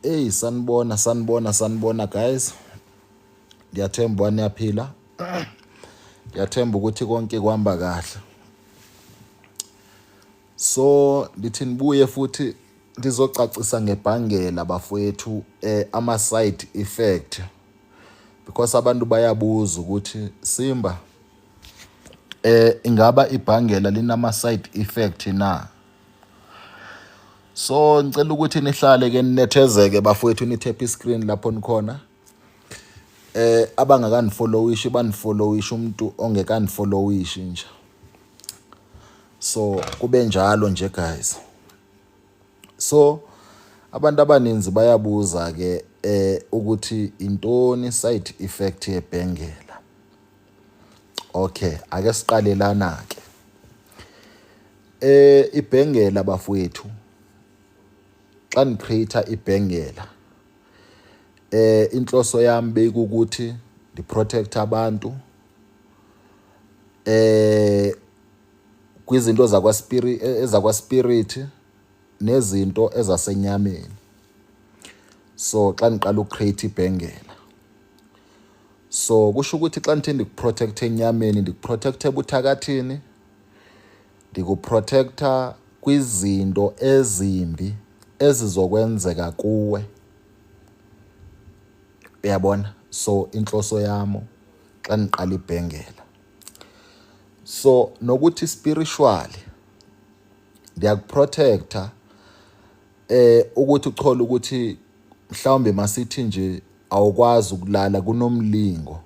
Hey sanibona sanibona sanibona guys. Ngiyathemba niyaphila. Ngiyathemba ukuthi konke kuhamba kahle. So ndithi nibuye futhi ndizocacisa ngebhangela bafowethu eh, ama side effect because abantu bayabuza ukuthi Simba eh ingaba ibhangela linama side effect na? So ngicela ukuthi nihlale ke ninethezeke bafowethu nithephe iscreen lapho nikhona. Eh abangakanifollowishi banifollowishi umuntu ongekanifollowishi nje. So kube njalo nje guys. So abantu abaninzi bayabuza ke eh ukuthi intoni side effect yebhengela. Okay, ake siqale lana ke. Eh ibhengela bafowethu xa ngicreate ibhengela eh inhloso yami beyikukuthi ndiprotect abantu eh kwizinto zakwa spirit ezakwa spirit nezinto ezasenyameni. So xa ngiqala ukucreate ibhengela so kusho ukuthi xa ndithe ndikuprotecthe enyameni ndikuprotecthe ebuthakathini ndikuprotectha kwizinto ezimbi ezizokwenzeka kuwe uyabona. So inhloso yami xa ndiqala ibhengela so nokuthi spiritually ndiyakuprotectha eh ukuthi uchole ukuthi mhlawumbe masithi nje awukwazi ukulala kunomlingo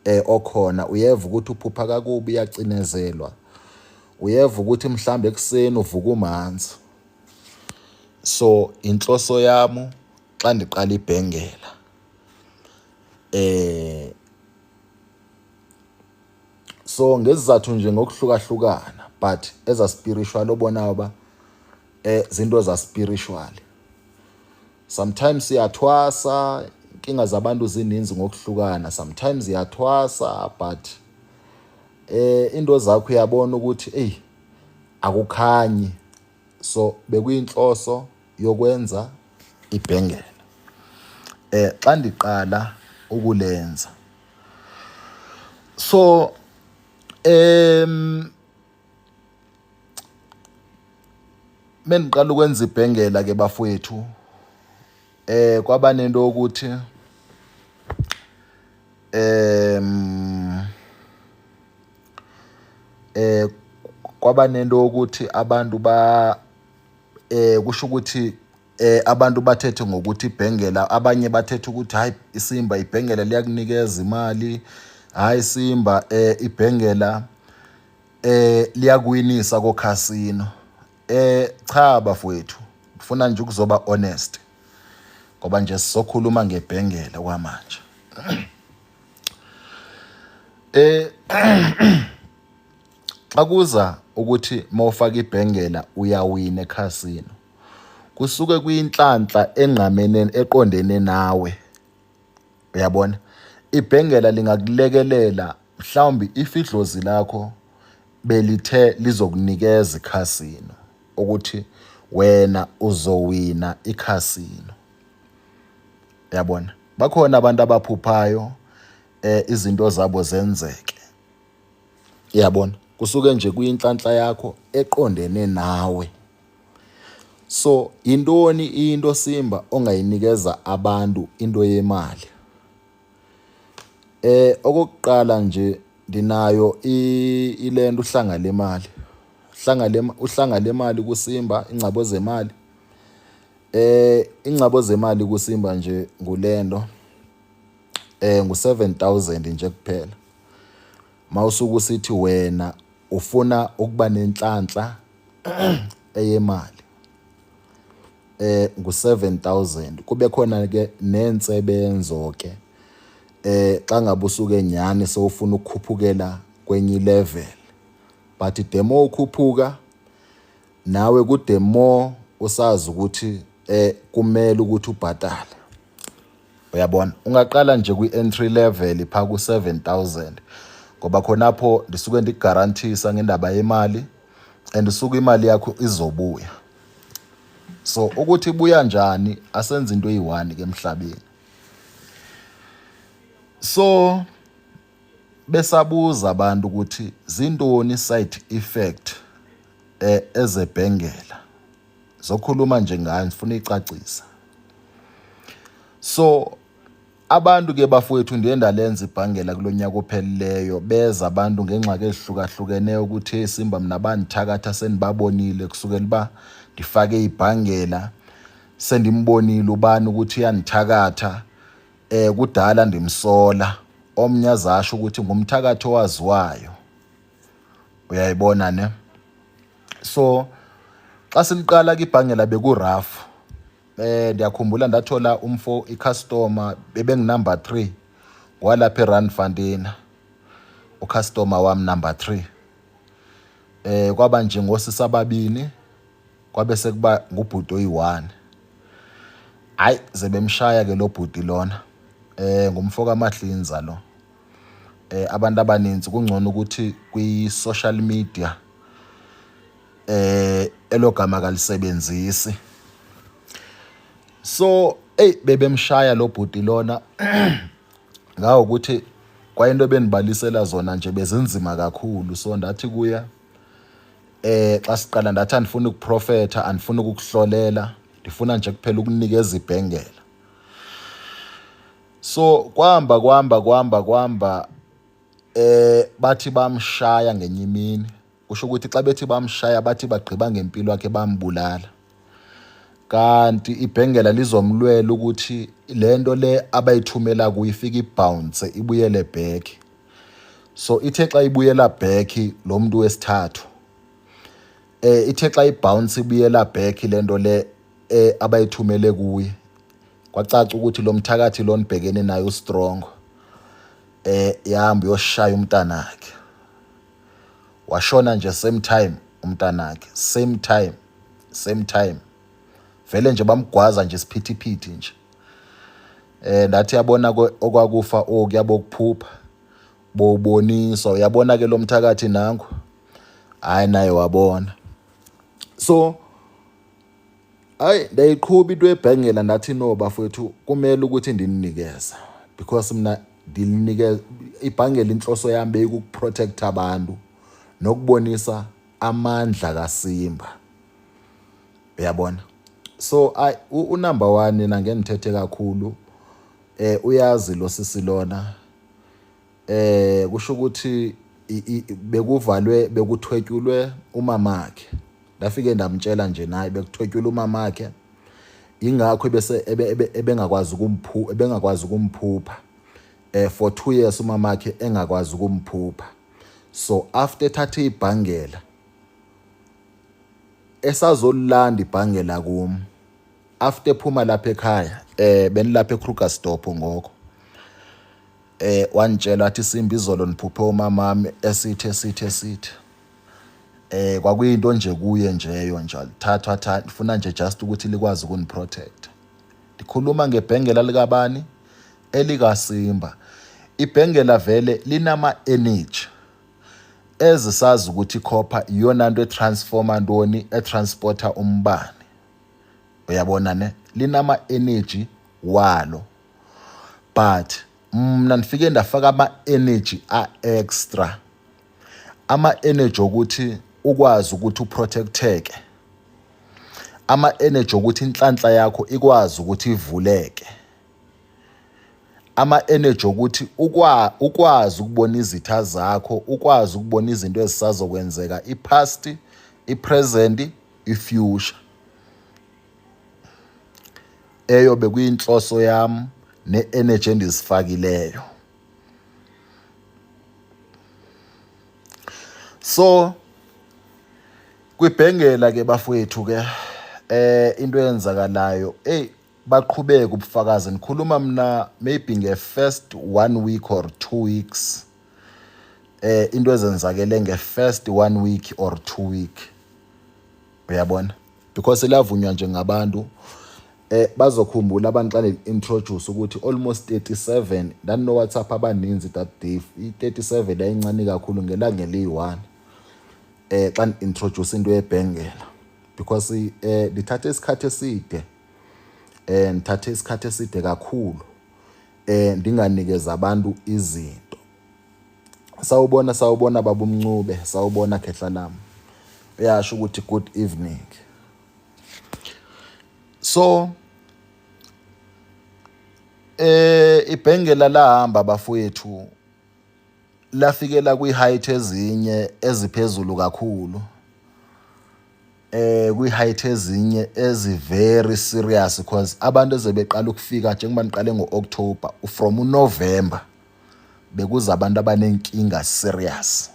eh okhona uyeva ukuthi uphupha kakubi uyacinezelwa uyeva ukuthi mhlawumbe ekuseni uvuka umanzi. So inhloso yami xa ndiqala ibhengela eh so ngezizathu nje ngokuhlukahlukana but eza spiritual obonayo ba eh zinto za spiritual sometimes siyathwasa inkinga zabantu zininzi ngokuhlukana sometimes iyathwasa but eh into zakho uyabona ukuthi ey akukhanyi. So bekuyinhloso yokwenza ibhengela eh xa ndiqala ukulenza. So mendiqala ukwenza ibhengela ke bafowethu eh kwaba nento yokuthi eh kwaba nento yokuthi abantu ba eh kusho ukuthi eh abantu bathethe ngokuthi ibhengela abanye bathethe ukuthi hayi isimba ibhengela liyakunikeza imali hayi simba eh ibhengela eh liyakuwinisa ko casino. Eh cha bafowethu ngifuna nje ukuzoba honest ngoba nje sizokhuluma ngebhengela kwamanje. Eh xa kuza ukuthi mawufaka ibhengela uyawina ekhasino kusuke kuyinhlanhla engqamene eqondene nawe uyabona. Ibhengela lingakulekelela mhlawumbe if idlozi lakho belithe lizokunikeza ikhasino ukuthi wena uzowina ikhasino uyabona. Bakhona abantu abaphuphayo eh izinto zabo zenzeke uyabona, kusuke nje kuyinhlanhla yakho eqondene nawe. So intoni into Simba ongayinikeza abantu into yemali? Eh okokuqala nje ndinayo ilento uhlanga lemali. Uhlanga le uhlanga lemali kuSimba ingcabo zemali. Eh ingcabo zemali kuSimba nje ngulento eh ngu 7000 nje kuphela. Mawusuke usithi wena ufuna ukuba nenhlanhla eyemali ngu-7000. Kube khona ke nensebenzo ke xa ngabe usuke nyhani sewufuna ukukhuphukela kwenye level, but the more ukhuphuka nawe ku the more usazi ukuthi kumele ukuthi ubhatale. Uyabona, ungaqala nje kwi-entry level pha ku-7000, ngoba khonapho ndisuke ndikugarantisa ngendaba yemali and usuke imali yakho izobuya. So ukuthi ibuya njani, asenze into eyi-one ke emhlabeni. So besabuza abantu ukuthi zintoni side effect ezebhengela, zokhuluma nje ngayo, ngifuna icacisa. So abantu ke bafowethu, ndiye ndalenza ibhangela kulo nyaka ophelileyo. Beza abantu ngengxaki ezihlukahlukeneyo ukuthi, "Hey Simba, mna bandithakatha, sendibabonile kusukela uba ndifake ibhangela, sendimbonile ubani ukuthi uyandithakatha, kudala ndimsola." Omnye azasho ukuthi ngumthakathi owaziwayo, uyayibona ne. So xa siliqala ke ibhangela beku-rough. Ndiyakhumbula ndathola umfo, icustomer bebengu-number 3 walapha eRandfontein, ucustomer wami number 3. Kwaba nje ngosisi ababini, kwabe sekuba ngubhuti oyi-1. Hayi, ze bemshaya ke lo bhuti lona, ngumfo kaMahlinza lo. Abantu abaninzi kungcono ukuthi kwi-social media elogama kalisebenzisi. So ey, bebemshaya lo bhuti lona ngawo ukuthi kwayinto ebendibalisela zona nje bezinzima kakhulu. So ndathi kuya xa siqala, ndathi andifuni ukuprofetha, andifuni ukukuhlolela, ndifuna nje kuphela ukunikeza ibhengela. So kwahamba, kwahamba, kwahamba, kwahamba, bathi bamshaya ngenye imini. Kusho ukuthi xa bethi bamshaya, bathi bagqiba ngempilo yakhe, bambulala, kanti ibhengela lizomlwela ukuthi lento le abayithumela kuyo ifike ibounce, ibuyele back. So ithe xa ibuyela back lo muntu wesithathu, ithe xa ibounce ibuyela back lento le abayithumele kuye, kwacaca ukuthi lo mthakathi lo nibhekene naye ustrong. Yahamba yoshaya umntanakhe, washona nje same time umntanakhe, same time, same time, vele nje bamgwaza nje isiphithiphithi nje. Ndathi yabona okwakufa okuyabo kuphupha bowuboniswa, uyabona ke lo mthakathi nangu, hayi naye wabona. So hayi, ndayiqhuba into ebhengela, ndathi no bafowethu, kumele ukuthi ndininikeze because mina ndilinike ibhangela, inhloso yami beyikukuprotect abantu nokubonisa amandla kaSimba, uyabona. So ay, unumber 1 nina ngendithethe kakhulu, uyazi lo sisi lona, kusho ukuthi bekuvalwe, bekuthwetyulwe umamakhe. Ndafike ndamtshela nje naye bekuthwetyulwe umamakhe, ingakho bese ebengakwazi ukumphu, ebengakwazi ukumphupha for 2 years, umamakhe engakwazi ukumphupha. So after ethathe ibhangela, esazolanda ibhangela kum after ephuma lapha ekhaya, benilapha eKrugersdorp ngoko, wangitshela wathi, "Simba, izolo niphuphe umamami esithi esithi esithi." Kwakuyinto nje kuye njeyo nje alithathwa thatha, ifuna nje just ukuthi likwazi ukuniprotect. Ndikhuluma ngebhengela likabani? ElikaSimba. Ibhengela vele linama energy ezisazi ukuthi ikhopha iyona nto etransforma ntoni, etransporta umbane, uyabona ne. Linama energy walo, but mna ndifike ndafaka ama energy a extra, ama energy ukuthi ukwazi ukuthi uprotecteke, ama energy ukuthi inhlanhla yakho ikwazi ukuthi ivuleke, ama energy ukuthi ukwazi ukubona izitha zakho, ukwazi ukubona izinto ezisazokwenzeka, i-past, i-present, i-future. Eyo bekuyinhloso yami ne-energy endizifakileyo. So kwibhengela ke bafowethu ke into eyenzakalayo, hey, baqhubeka ubufakazi. Ngikhuluma mina maybe nge first one week or 2 weeks, into ezenzakele nge first one week or 2 week, uyabona, because lavunywa nje ngabantu. Bazokhumbula abantu xa introduce ukuthi almost 37 ndandino WhatsApp abaninzi that day. I-37 yayincane kakhulu ngelanga eliyi-1 xa introduce into yebhengela, because lithatha isikhathi eside, ngithathe isikhathi eside kakhulu ndinganikeza abantu izinto. Sawubona, sawubona baba uMncube, sawubona khehla lami. Uyasho ukuthi good evening. So ibhengela lahamba bafowethu, lafikela kwi-height ezinye eziphezulu kakhulu, kwi-height ezinye ezi very serious, because abantu ezebeqala ukufika njengoba niqale ngo-October, from uNovember bekuza abantu abanenkinga serious.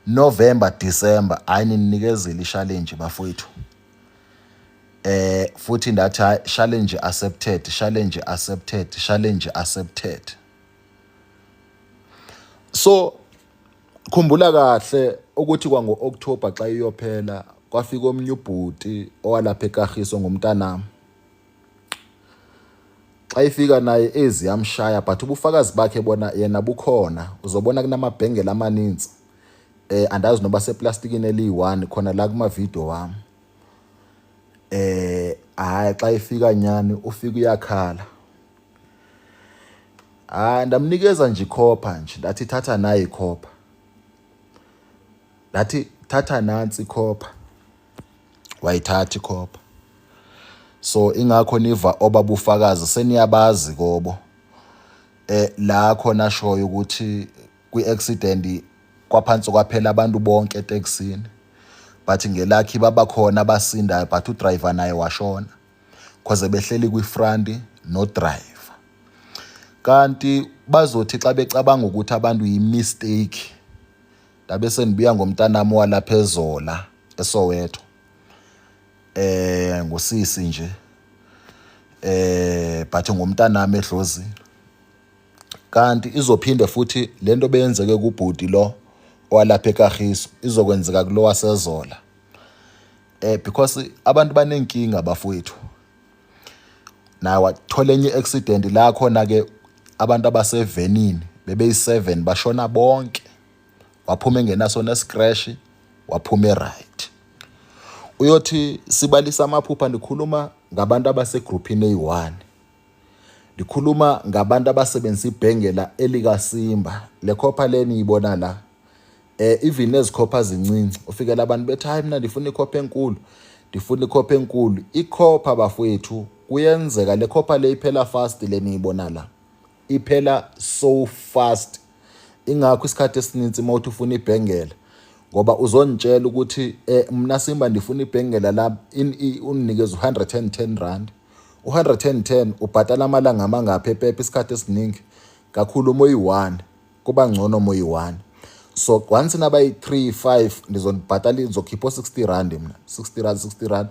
November, December, hayi, ninikezile i-challenge bafowethu. Futhi ndathi hayi, challenge accepted, challenge accepted, challenge accepted. So khumbula kahle ukuthi kwango-October xa iyophela kwafika omnye ubhuti owalapha eKagiso, ngumntanami. Xa ifika naye ezi yamshaya, but ubufakazi bakhe bona yena bukhona. Uzobona kunamabhengela amaninzi, andazi noba seplastikini eliyi-1 khona la kuma video wami. Hayi, xa ifika nyani ufika uyakhala. Hayi, ndamnikeza nje ikhopha nje, ndathi thatha nayi ikhopha, ndathi thatha nansi ikhopha, wayithatha ikhopha. So ingakho niva obabufakazi seniyabazi kobo la khona ashoyo ukuthi kwi-accident kwaphansi kwaphela abantu bonke etekisini, but ngelakhi babakhona abasindayo, but udriver naye washona cause behleli kwi-front no driver. Kanti bazothi xa becabanga ukuthi abantu yi-mistake, ndabe sendibuya ngomntanami walapha eZola eSoweto, ngusisi nje, but ngumntanami edlozini. Kanti izophinde futhi lento beyenzeke kubhuti lo owalapha eKagiso izokwenzeka kulo waseZola, because abantu banenkinga bafowethu. Naye wathola enye accident la khona ke abantu abasevenini bebeyi-7 bashona bonke, waphuma engenaso nescratch, waphuma e-right. Uyothi sibalisa amaphupha, ndikhuluma ngabantu abasegruphini eyi-1, ndikhuluma ngabantu abasebenzisa ibhengela elikaSimba. Le khopha leni iyibona la, even ezikhopha zincinci, ufikela abantu bethi hayi, mina ndifuna ikhopha enkulu, ndifuna ikhopha enkulu. Ikhopha bafowethu, kuyenzeka le khopha le iphela fast, leni iyibona la iphela so fast. Ingakho isikhathi esininzi uma uthi ufuna ibhengela, ngoba uzonitshela ukuthi mina Simba ndifuna ibhengela la, unginikeza u-110 rand, u-110 ubhatala amalanga amangaphi ePep? Isikhathi esiningi kakhulu uma uyi-1 kuba ngcono, uma uyi-1. So once nabayi-3 5 ndizonibhatala, ndizokhipha o-60 rand mina, 60 rand, 60 rand,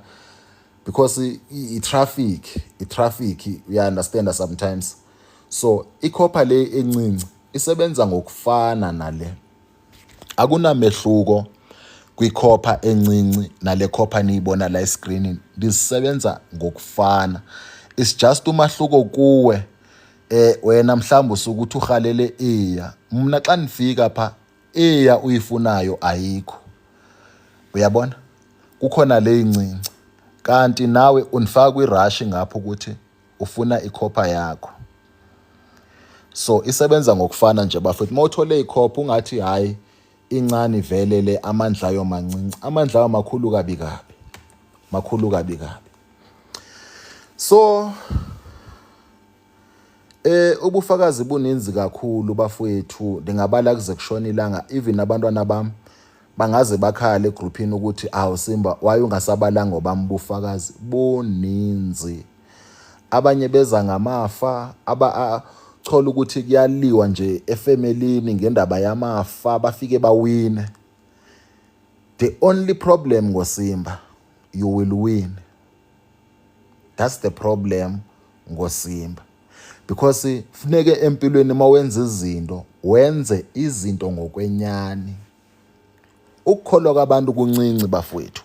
because i-traffic, i-traffic, you understand sometimes. So ikhopha le encinci isebenza ngokufana nale, akunamehluko kwikhopha encinci nale khopha niyibona la escreenini, ndizisebenza ngokufana. It's just umahluko kuwe, wena mhlawumbe usukuthi uhalele iya, mina xa nifika pha iya uyifunayo ayikho, uyabona, kukhona le incinci, kanti nawe unifaka kwi-rush ngapho ukuthi ufuna ikhopha yakho. So isebenza ngokufana nje bafethu. Uma uthole ikhopha ungathi hayi, incane vele le, amandla ayo mancinci, amandla ayo makhulu kabi kabi, makhulu kabi kabi. So ubufakazi buninzi kakhulu bafowethu, ndingabala kuze kushona ilanga. Even abantwana bami bangaze bakhala egruphini ukuthi awu Simba, why ungasabalanga obami ubufakazi buninzi. Abanye beza ngamafa, aba thola ukuthi kuyaliwa nje efemelini ngendaba yamafa, bafike bawine. The only problem ngoSimba, you will win. That's the problem ngoSimba. Because funeke empilweni mawenza izinto, wenze izinto ngokwenyani. Ukukholwa kwabantu kuncinci bafowethu.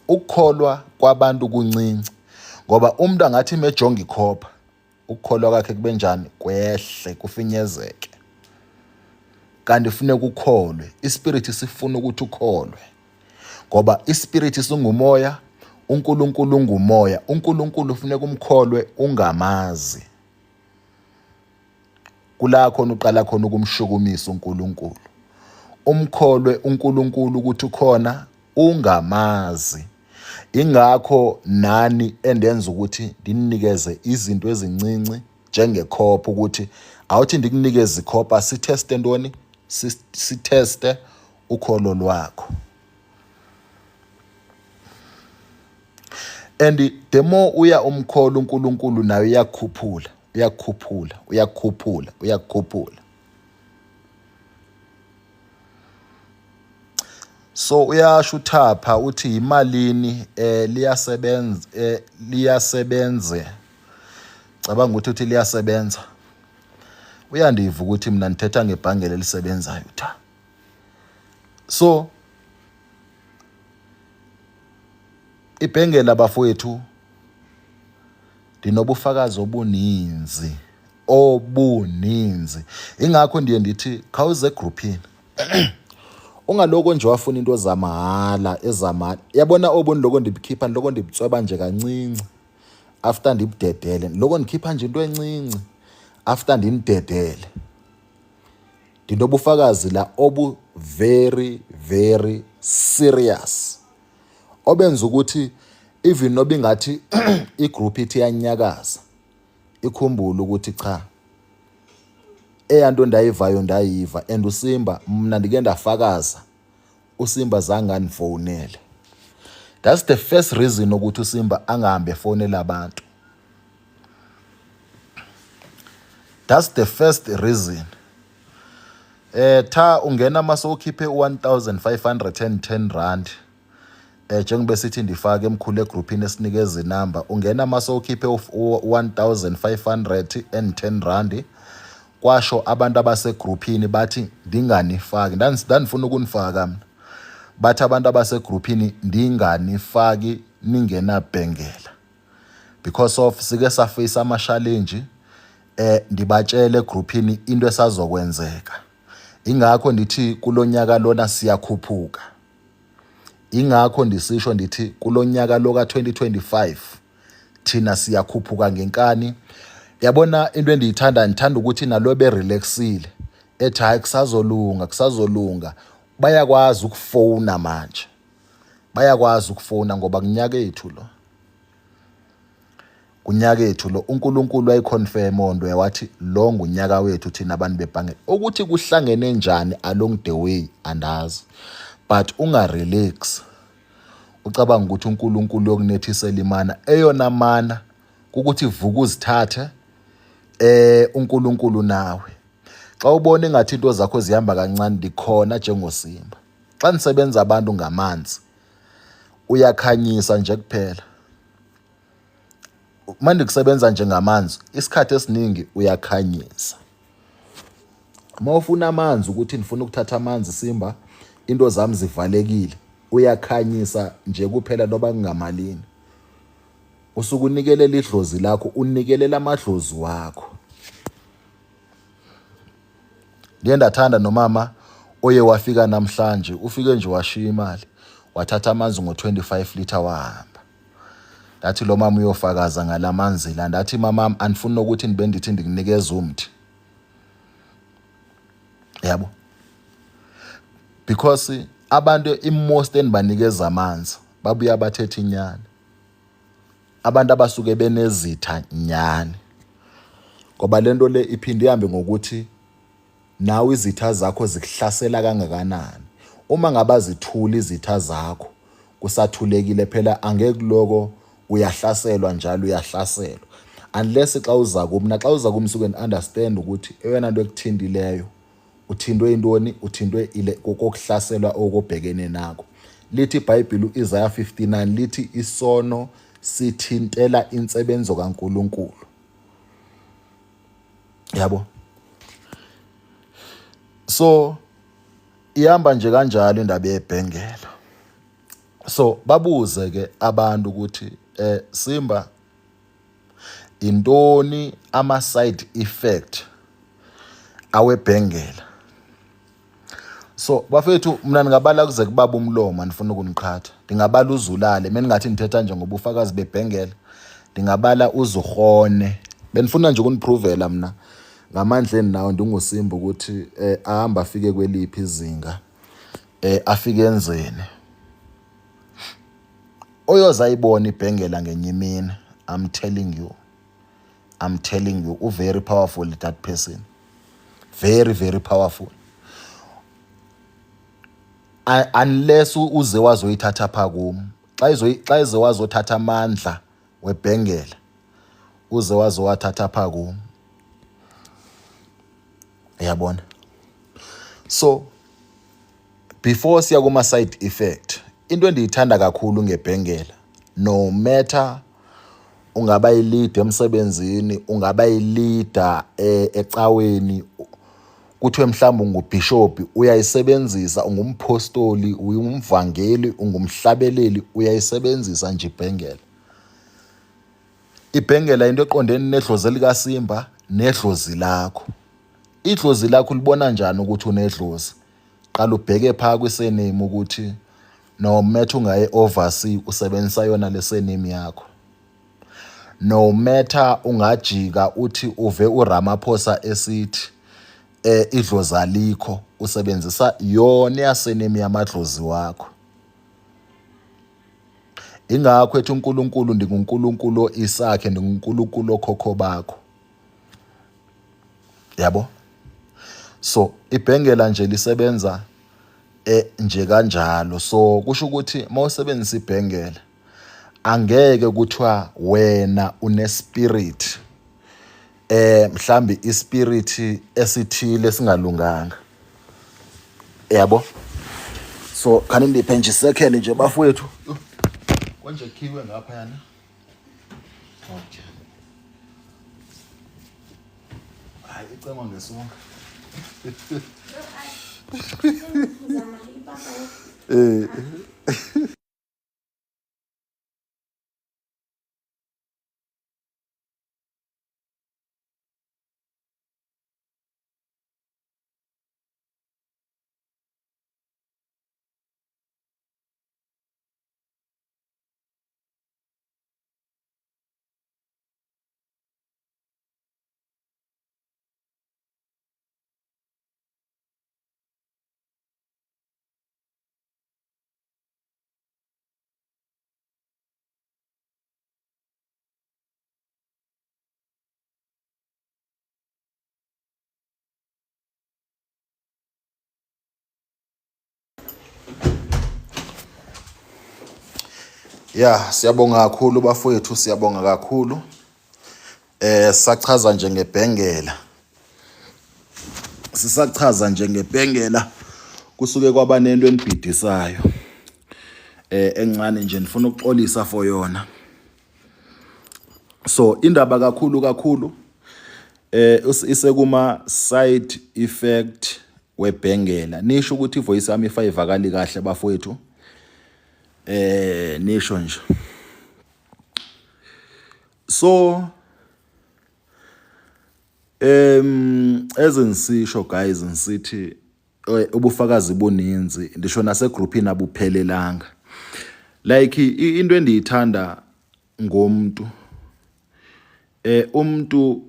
Ukukholwa kwabantu kuncinci ngoba umuntu angathi mejonga ikhopha ukukholwa kwakhe kube njani kwehle kufinyezeke. Kanti funeka ukholwe, ispirit sifuna ukuthi ukholwe. Ngoba ispirit singumoya, uNkulunkulu ungumoya. uNkulunkulu funeka umkholwe ungamazi. Kula khona uqala khona ukumshukumisa uNkulunkulu. Umkholwe uNkulunkulu ukuthi ukhona ungamazi. Ingakho nani endenza ukuthi ndinikeze izinto ezincinci njengekhopha ukuthi awuthi ndikunikeze ikhopha sitheste ntoni? Sitheste ukholo lwakho. And the more uya umkholo uNkulunkulu naye uyakukhuphula, uyakukhuphula, uyakukhuphula, uyakukhuphula. So uyasho uThapha uthi yimalini eh liyasebenza eh liyasebenze. Cabanga ukuthi uthi liyasebenza. Uyandiva ukuthi mina ndithetha ngebhangela elisebenzayo tha. So ibhengela bafowethu ndinobufakazi obuninzi obuninzi ingakho ndiye ndithi khawuze egruphini ungaloko nje wafuna into zamahhala ezamahhala yabona obu ndiloko ndibukhipha ndiloko ndibutsweba nje kancinci after ndibudedele ndiloko ndikhipha nje into encinci after ndinidedele ndinobufakazi la obu very very serious obenza ukuthi even noba ingathi igroup ithi iyanyakaza ikhumbule ukuthi cha eyanto ndayivayo ndayiva and uSimba mna ndike ndafakaza uSimba zange andifonele. That's the first reason ukuthi uSimba angahambi efonela abantu. That's the first reason. Eh tha ungena mase ukhiphe 1510 rand. Eh njengoba sithi ndifake emkhulu egroupini esinikeza inamba ungena mase ukhiphe u1510 rand kwasho abantu abasegruphini bathi ndinganifaki ndandifuna ukunifaka mna bathi abantu abasegruphini ndinganifaki ningenabhengela because of sike safeyisa amashalenji eh ndibatshele egruphini into esazokwenzeka ingakho ndithi kulonyaka lona siyakhuphuka ingakho ndisisho ndithi kulonyaka lo ka-2025 thina siyakhuphuka ngenkani yabona into endiyithanda ndithanda ukuthi nalo berelaxile ethi hayi kusazolunga kusazolunga bayakwazi ukufowuna manje bayakwazi ukufowuna ngoba kunyaka ethu lo kunyaka ethu lo uNkulunkulu wayiconfirm onto wathi lo ngunyaka wethu thina abantu bebhange ukuthi kuhlangene njani along the way andazi but ungarelax ucabanga ukuthi uNkulunkulu uyokunethisela imana eyona mana kukuthi vuka uzithathe eh uNkulunkulu nawe xa ubona ingathi into zakho zihamba kancane ndikhona njengoSimba xa nisebenza abantu ngamanzi uyakhanyisa nje kuphela manje kusebenza nje ngamanzi isikhathi esiningi uyakhanyisa uma ufuna amanzi ukuthi ndifuna ukuthatha amanzi Simba into zami zivalekile uyakhanyisa nje kuphela noba kungamalini usuke unikelela idlozi lakho unikelela amadlozi wakho Ndiye ndathanda nomama oye wafika namhlanje ufike nje washiya imali wathatha amanzi ngo-25 litre wahamba ndathi lo mama uyofakaza ngala manzi la ndathi mama andifuni nokuthi ndibe ndithi ndikunikeza umthi yabo because abantu imost endibanikeza amanzi babuya bathetha inyani abantu abasuke benezitha nyani ngoba lento le iphinde ihambe ngokuthi nawe izitha zakho zikuhlasela kangakanani uma ngaba zithula izitha zakho kusathulekile phela angeke kuloko uyahlaselwa njalo uyahlaselwa unless xa uza kum naxa uza kum suke understand ukuthi eyona nto ekuthintileyo. Uthintwe intoni? Uthintwe ile kokuhlaselwa okobhekene nako. Lithi iBhayibheli uIsaya 59 lithi isono sithintela insebenzo kaNkuluNkulu. Yabo. So ihamba nje kanjalo indaba yebhengela. So babuze ke abantu ukuthi eh Simba intoni ama side effect awebhengela. So bafethu mina ngingabala kuze kubaba umlomo andifuna ukuniqhatha. Ndingabala uzulale mina ngathi ndithetha nje ngobufakazi bebhengela. Ndingabala uzuhone. Benifuna nje ukuniprovela mina ngamandla endinawo ndinguSimba ukuthi eh ahamba afike kweliphi izinga eh afike enzeni. Oyoze ayibone ibhengela ngenye imini I'm telling you. I'm telling you, u very powerful that person. Very very powerful. Unless uze wazoyithatha pha kum. Xa izo xa ize wazothatha amandla webhengela uze wazowathatha pha kum. Uyabona? So before siya kuma side effect, into endiyithanda kakhulu ngebhengela no matter ungaba yilida emsebenzini, ungaba yilida eh, ecaweni, kuthiwe mhlawumbe ungubhishobhi uyayisebenzisa, ungumphostoli, ungumvangeli, ungumhlabeleli, uyayisebenzisa nje ibhengela. Ibhengela into eqondene nedlozi likaSimba nedlozi lakho. Idlozi lakho ulibona njani ukuthi unedlozi? Qala ubheke phaa kwi-surname ukuthi no matter ungaye oversea usebenzisa yona le surname yakho. No matter ungajika uthi uve uRamaphosa esithi eh idlozi alikho usebenzisa yona yasename yamadlozi wakho. Ingakho ethi uNkulunkulu ndinguNkulunkulu oIsakhe ndinguNkulunkulu okhokho bakho. Yabo? So ibhengela nje lisebenza eh nje kanjalo. So kusho ukuthi mawusebenzisa ibhengela angeke kuthiwa wena une spirit eh mhlambi ispirit esithile singalunganga. Yabo? So khani ndiphe nje second nje bafowethu. Konje khiwe ngapha yana. Okay. Hayi icengwa ngesonka. Eh. Ya, siyabonga kakhulu bafowethu, siyabonga kakhulu. Eh sachaza nje ngebhengela. Sisachaza nje ngebhengela kusuke kwaba nento enibhidisayo. Eh encane nje ngifuna ukuxolisa for yona. So indaba kakhulu kakhulu eh isekuma side effect webhengela. Nisho ukuthi ivoice yami if ayivakali kahle bafowethu. Eh nisho nje. So ezengisisho guys ngisithi eh, ubufakazi buninzi ndisho nasegroupini abuphelelanga. Like into endiyithanda ngomuntu eh umuntu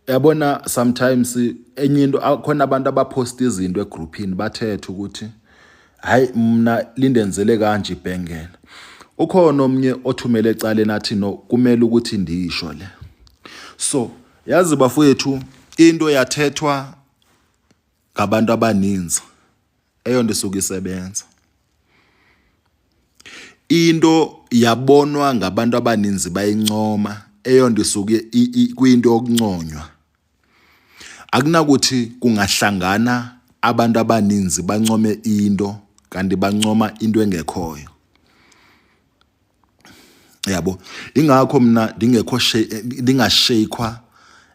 yabona sometimes enye into khona abantu abapost izinto egroupini bathethe ukuthi hayi mna lindenzele kanje ibhengela. Ukhona omnye othumele ecaleni athi no kumele ukuthi ndisho le. So yazi bafowethu into yathethwa ngabantu abaninzi eyonto isuke isebenza. Into yabonwa ngabantu abaninzi bayincoma eyonto isuke kuyinto yokunconywa. Akunakuthi kungahlangana Abantu abaninzi bancome into kanti bancoma into engekhoyo. Yabo, ingakho mina ndingekho ndingasheykhwa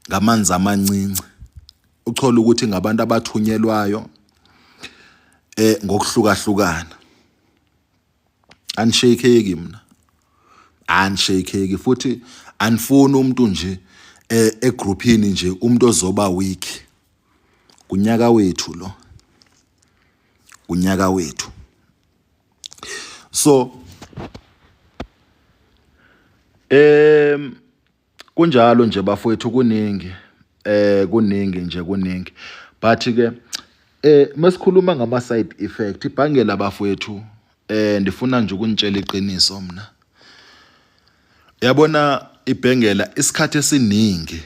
ngamanzi amancinci. Uthole ukuthi ngabantu abathunyelwayo ngokuhlukahlukana. Anisheykheki mina. Anisheykheki futhi anifuni umuntu nje egrouphini nje umuntu ozoba weak. Kunyaka wethu lo. Kunyaka wethu. So kunjalo nje bafowethu, kuningi kuningi nje, kuningi, but ke masikhuluma ngama side effect ibhangela bafowethu, ndifuna nje ukunitshela iqiniso mina. Yabona ibhengela, isikhathi esiningi,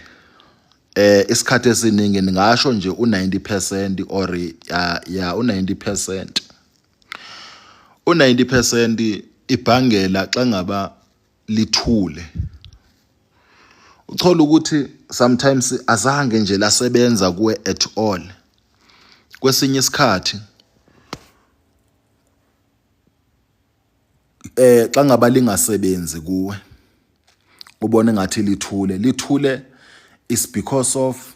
isikhathi esiningi ningasho nje u90% or ya u90%, u90% ibhangela xa ngaba lithule, uthola ukuthi sometimes azange nje lasebenza kuwe at all. Kwesinye isikhathi xa ngaba lingasebenzi kuwe, ubone ngathi lithule, lithule is because of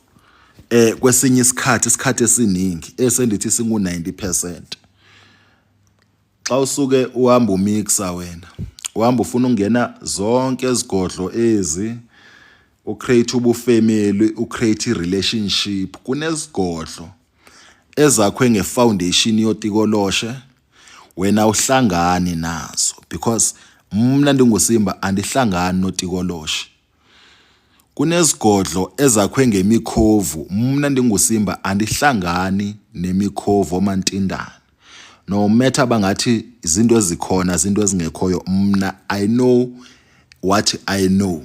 kwesinye isikhathi, isikhathi esiningi esendithi singu 90%, xa usuke uhamba umixa wena, uhamba ufuna ukungena zonke ezigodlo ezi, ucreate ubufamily, ucreate i-relationship, kunezigodlo ezakhwe ngefoundation yotikoloshe, wena uhlangani nazo, because mna ndinguSimba, andihlangani notikoloshe. Kunezigodlo ezakhwe ngemikhovu, mna ndinguSimba, andihlangani nemikhovu omantindane. No matter bangathi izinto ezikhona, izinto ezingekhoyo, mna I know what I know.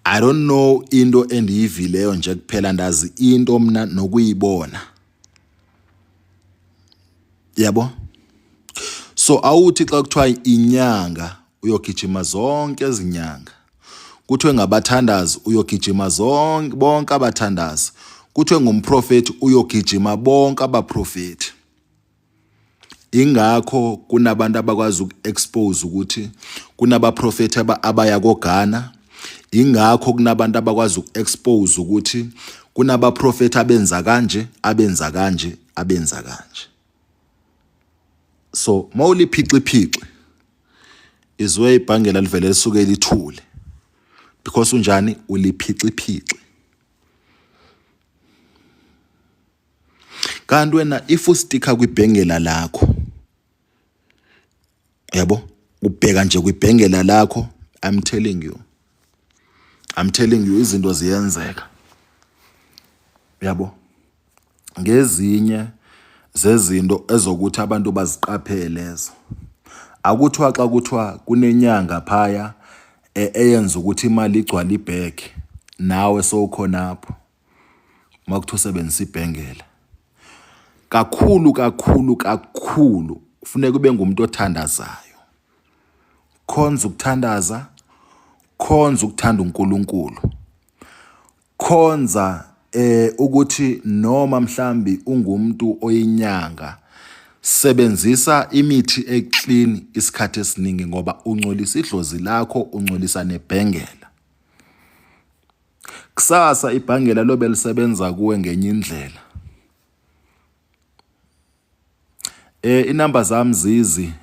I don't know into endiyivileyo nje kuphela, ndazi into mna nokuyibona. Yabo? So awuthi xa kuthiwa inyanga uyogijima zonke ezinyanga. Kuthiwe ngabathandazi uyogijima zonke bonke abathandazi. Kuthiwe ngumprofeti uyogijima bonke abaprofeti. Ingakho kunabantu abakwazi uku-expose ukuthi kunabaprofeti abaya koGhana. Ingakho kunabantu abakwazi uku-expose ukuthi kunabaprofeti abenza kanje, abenza kanje, abenza kanje. So mawuliphixi-phixi izwe ibhangela livele lisuke lithule because unjani, uliphixi-phixi. Kanti wena if ustika kwibhengela lakho, yabo, ubheka nje kwibhengela lakho, I'm telling you, I'm telling you, izinto ziyenzeka. Yabo, ngezinye zezinto ezokuthi abantu baziqaphele lezo. Akuthiwa xa kuthiwa kunenyanga phaya eyenza ukuthi imali igcwale ibag, nawe sowukhonapho makuthiwa usebenzisa ibhengela. Kakhulu kakhulu kakhulu kufuneka ube ngumuntu othandazayo. Khonza ukuthandaza, khonza ukuthanda uNkulunkulu. Khonza ukuthi noma mhlambi ungumuntu oyinyanga, sebenzisa imithi eclean isikhathi esiningi, ngoba ungcolisa idlozi lakho, ungcolisa nebhengela. Kusasa ibhangela lobe lisebenza kuwe ngenye indlela. Inamba zami zizi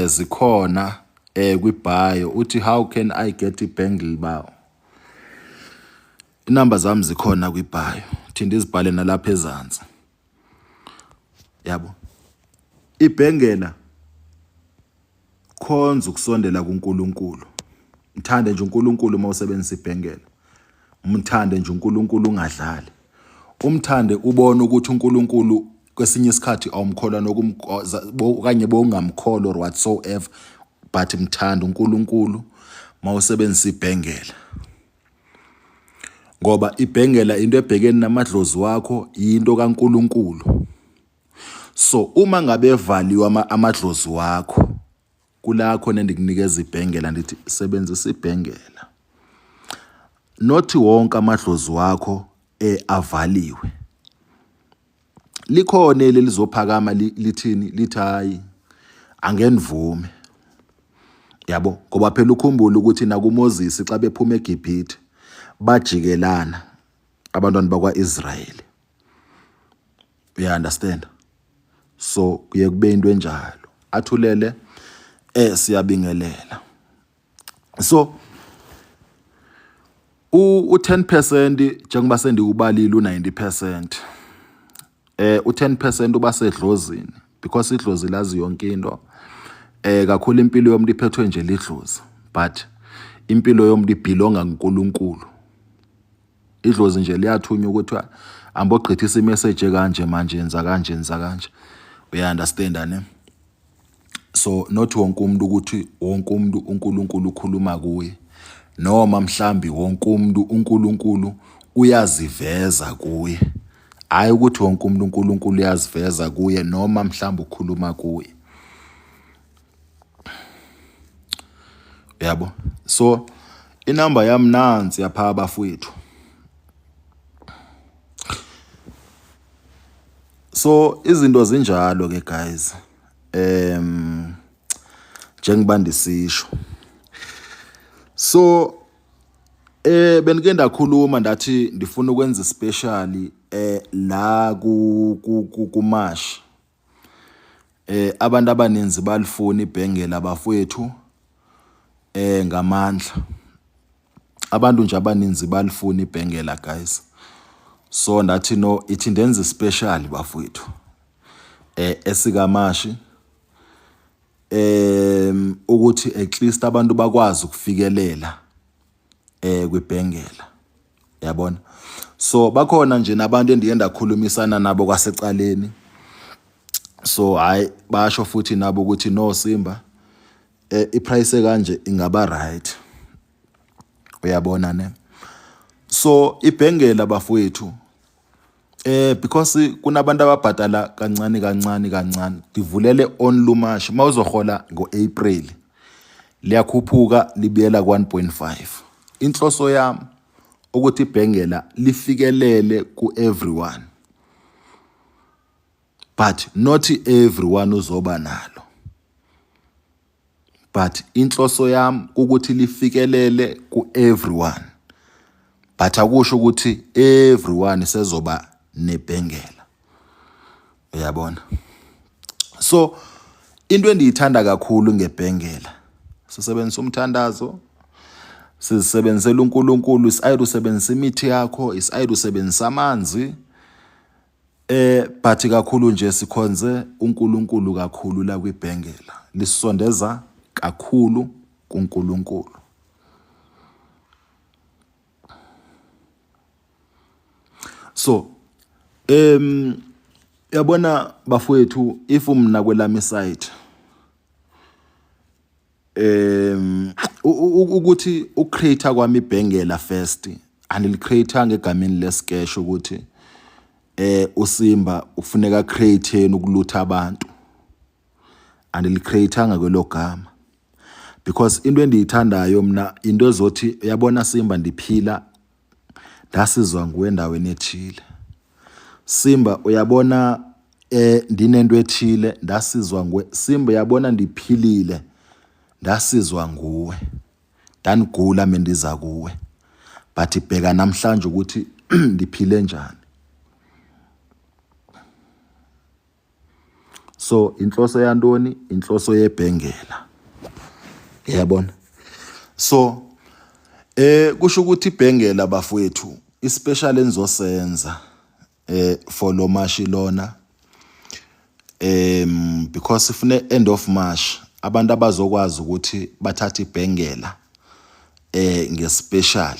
zikhona kwibio, uthi how can I get ibangle bawo. Inamba zami zikhona kwibio, thinda izibhale nalapha ezansi. Yabo, ibhengela, khonza ukusondela kuNkulunkulu. Mthande nje uNkulunkulu uma usebenzisa ibhengela. Umthande nje uNkulunkulu, ungadlali. Umthande, ubone ukuthi uNkulunkulu kwesinye isikhathi awumkholwa okanye bowungamkholwa or whatsoever, but mthanda uNkulunkulu mawusebenzisa ibhengela. Ngoba ibhengela into ebhekene namadlozi wakho, into kaNkulunkulu. So uma ngabe evaliwe amadlozi wakho, kula khona endikunikeza ibhengela, ndithi sebenzisa ibhengela. Not wonke amadlozi wakho avaliwe. Likhona eli lizophakama lithini lithi hayi angenivume. Yabo ngoba phela ukhumbule ukuthi nakuMoses xa bephuma eGibhithe bajikelana abantwana bakwa-Israyeli. You understand? So kuye kube into enjalo. Athulele siyabingelela. So u-10% njengoba sendiwubalile u-90% u-10% uba sedlozini because idlozi lazi yonke into kakhulu impilo yomuntu iphethwe nje lidlozi but impilo yomuntu ibhilonga kuNkulunkulu. Idlozi nje liyathunywa ukuthi ambogqithisa imessage kanje manje yenza kanje yenza kanje. Uya understand ne? So not wonke umuntu ukuthi wonke umuntu uNkulunkulu ukhuluma kuye noma mhlambi wonke umuntu uNkulunkulu uyaziveza kuye. Hayi ukuthi wonke umuntu uNkulunkulu uyaziveza kuye noma mhlambi ukhuluma kuye. Yabo. So inamba yami nansi yapha bafowethu. So izinto zinjalo ke guys. Njengoba ndisisho. So benike ndakhuluma ndathi ndifuna ukwenza special la ku kumashi. Abantu abaninzi balifuna ibhengela bafowethu ngamandla. Abantu nje abaninzi balifuna ibhengela guys. So ndathi no ithi ndenze special bafowethu. Esikamashi ukuthi at least abantu bakwazi ukufikelela kwibhengela. Yabona? So bakhona nje nabantu endiye ndakhulumisana nabo kwasecaleni. So hayi basho futhi nabo ukuthi no Simba iprice kanje ingaba right. Uyabona ne? So ibhengela bafowethu because kunabantu ababhadala kancane kancane kancane ndivulele on lumashi mawuzohola ngoApril liyakhuphuka libuyela ku-1.5. Inhloso yami ukuthi ibhengela lifikelele ku-everyone but not everyone uzoba nalo but inhloso yami ukuthi lifikelele ku-everyone but akusho ukuthi everyone sezoba nebhengela. Uyabona? So into endiyithanda kakhulu ngebhengela sisebenzisa umthandazo sizisebenzisela uNkulunkulu is either usebenzisa imithi yakho is either usebenzisa amanzi but kakhulu nje sikhonze uNkulunkulu kakhulu la kwibhengela lisondeza kakhulu kuNkulunkulu. So yabona bafowethu if mna kwelami site ukuthi ucreator kwami ibhengela first andilicreator ngegameni leskesho ukuthi uSimba ufuneka create ukulutha abantu andilicreatanga kwelo gama because into endiyithandayo mna into ezothi uyabona Simba ndiphila ndasizwa nguwe endaweni ethile. Simba uyabona ndinento ethile ndasizwa nguwe. Simba uyabona ndiphilile ndasizwa nguwe. Ndandigula mendiza kuwe. But bheka namhlanje ukuthi ndiphile njani. So inhloso yantoni? Inhloso yebhengela. Uyabona? So kusho ukuthi ibhengela bafowethu ispecial enizosenza for lo mashi lona because sifune end of March abantu abazokwazi ukuthi bathathe ibhengela ngespecial.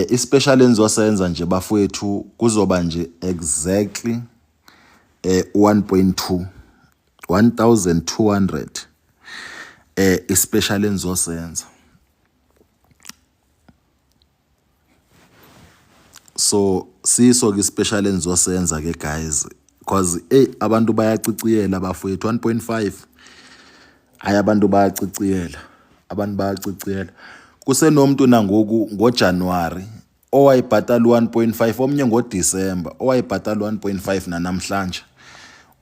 Ispecial enizosenza nje bafowethu kuzoba nje exactly 1.2 1200 ispecial enizosenza. So siso ke special enizosenza ke guys because hey abantu bayaciciyela bafowethu 1.5 hayi abantu bayaciciyela abantu bayaciciyela. Kusenomuntu nangoku ngoJanuary. Owayibhatala u-1.5 omnye ngoDisemba, owayibhatala u-1.5 nanamhlanje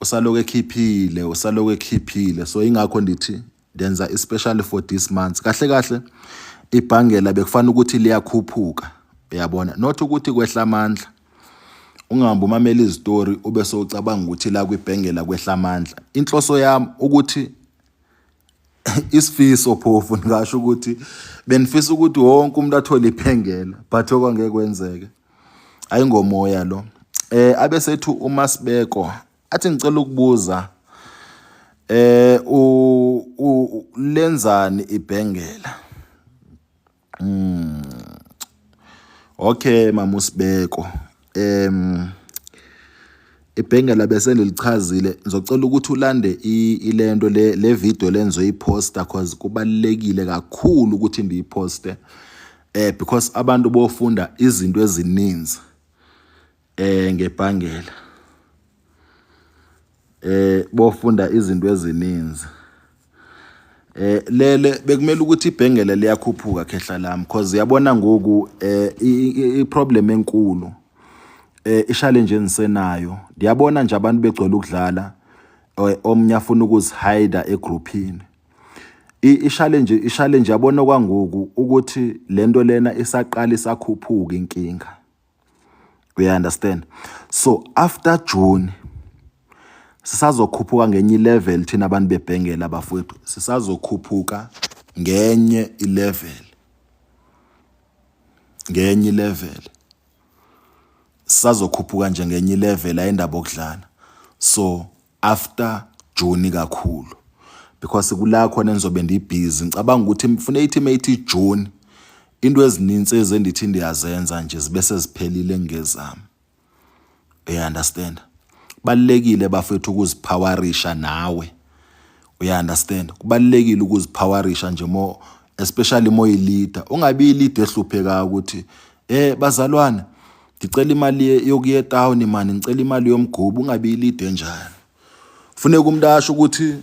usalokhu ekhiphile, usalokhu ekhiphile. So ingakho ndithi ndenza especially for this month. Kahle kahle ibhangela bekufanele ukuthi liyakhuphuka, uyabona, not ukuthi kwehla amandla. Ungahambi umamela izitori ube sowucabanga ukuthi la kwibhengela kwehla amandla. Inhloso yami ukuthi isifiso phofu ngingasho ukuthi benifisa ukuthi wonke umuntu athole iphengela, but okwangeke kwenzeke, ayingomoya lo. Abesethu uMasibeko athi ngicela ukubuza u lenzani ibhengela. Okay mama uSibeko, ibhengela bese ndilichazile, ngizocela ukuthi ulande ilento le video le ngizoyiposta cause kubalulekile kakhulu ukuthi ndiyiposte because abantu bofunda izinto ezininzi ngebhangela, bofunda izinto ezininzi. Lele bekumele ukuthi ibhengela liyakhuphuka khehla lami, cause yabona ngoku i-problem enkulu, i-challenge engisenayo, ndiyabona nje abantu begcwele ukudlala, omnye afuna ukuzihide egroupini. I-challenge yabona kwangoku ukuthi lento lena isaqala isakhuphuka inkinga, you understand? So after June sisazokhuphuka ngenye ilevel thina abantu bebhengela bafowethu, sisazokhuphuka ngenye ilevel, ngenye ilevel sisazokhuphuka nje ngenye ilevel, ayindaba okudlala. So after June kakhulu, because kula khona engizobe ndibhizi, ngicabanga ukuthi mfune ithi mayithi June into ezininzi ezendithi ndiyazenza nje zibe seziphelile ngezami, you understand? Kubalulekile bafethu ukuzipowerisha nawe, uya understand? Kubalulekile ukuzipowerisha nje mo, especially mo leader, ungabi leader ehluphekayo ukuthi bazalwane ngicela imali yokuya etown man, ngicela imali yomgubu. Ungabi leader enjalo. Funeka umuntu asho ukuthi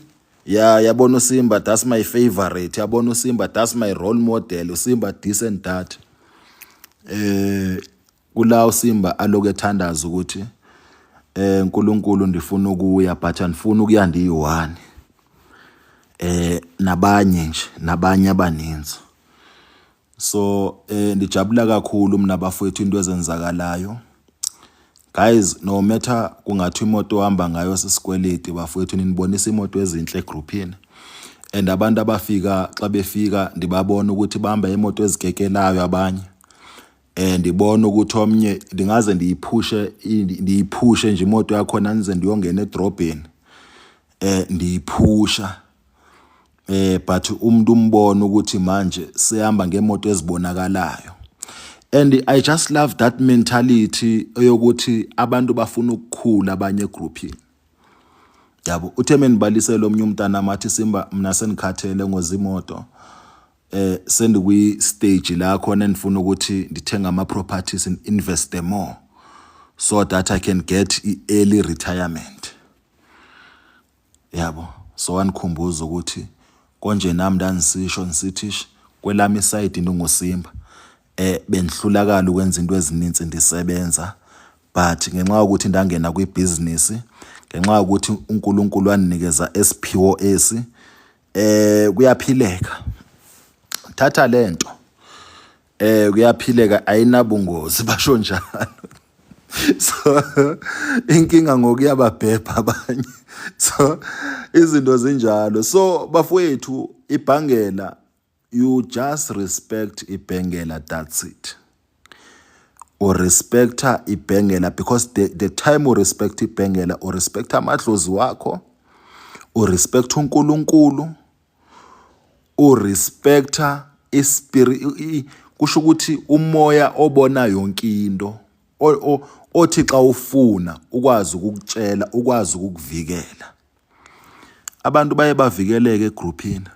ya, yabona uSimba, that's my favorite, yabona uSimba, that's my role model, uSimba this and that. Kula uSimba aloku ethandaza ukuthi uNkulunkulu ndifuna ukuya, but andifuni ukuya ndiyi-one, nabanye nje, nabanye abaninzi. So ndijabula kakhulu mina bafowethu into ezenzakalayo guys, no matter kungathi imoto ohamba ngayo sisikweleti bafowethu, ninibonisa imoto ezinhle egroupini, and abantu abafika xa befika ndibabona ukuthi bahamba imoto ezikekelayo abanye, ndibona ukuthi omnye ndingaze ndiyiphushe, ndiyiphushe nje imoto yakhona nize ndiyongena edrobheni, ndiyiphusha, but umuntu umbona ukuthi manje sehamba ngemoto ezibonakalayo. And I just love that mentality eyokuthi abantu bafuna ukukhula abanye egroupini yabo. Uthe menibalisele omnye umntana amathi, "Simba, mina sendikhathele ngozimoto, sendikwi stage la khona endifuna ukuthi ndithenga ama properties and invest more so that I can get i-early retirement," yabo. So wanikhumbuza ukuthi konje nami ndangisisho ngisithi kwelami iside ndinguSimba, bendihlulakala ukwenza into ezininzi ndisebenza, but ngenxa yokuthi ndangena kwibhizinisi, ngenxa yokuthi uNkulunkulu wandinikeza esiphiwo esi, kuyaphileka. Thatha lento, kuyaphileka, ayinabungozi, basho njalo. So inkinga ngokuyababhebha abanye, so izinto zinjalo. So bafowethu, ibhangela, you just respect ibhengela, that's it. Urespecta ibhengela because the time u respect ibhengela, u respect amadlozi wakho, u respect uNkulunkulu, u respecta ispirit, kusho ukuthi umoya obona yonke into, othi xa ufuna ukwazi ukukutshela, ukwazi ukukuvikela. Abantu baye bavikeleke egrouphini,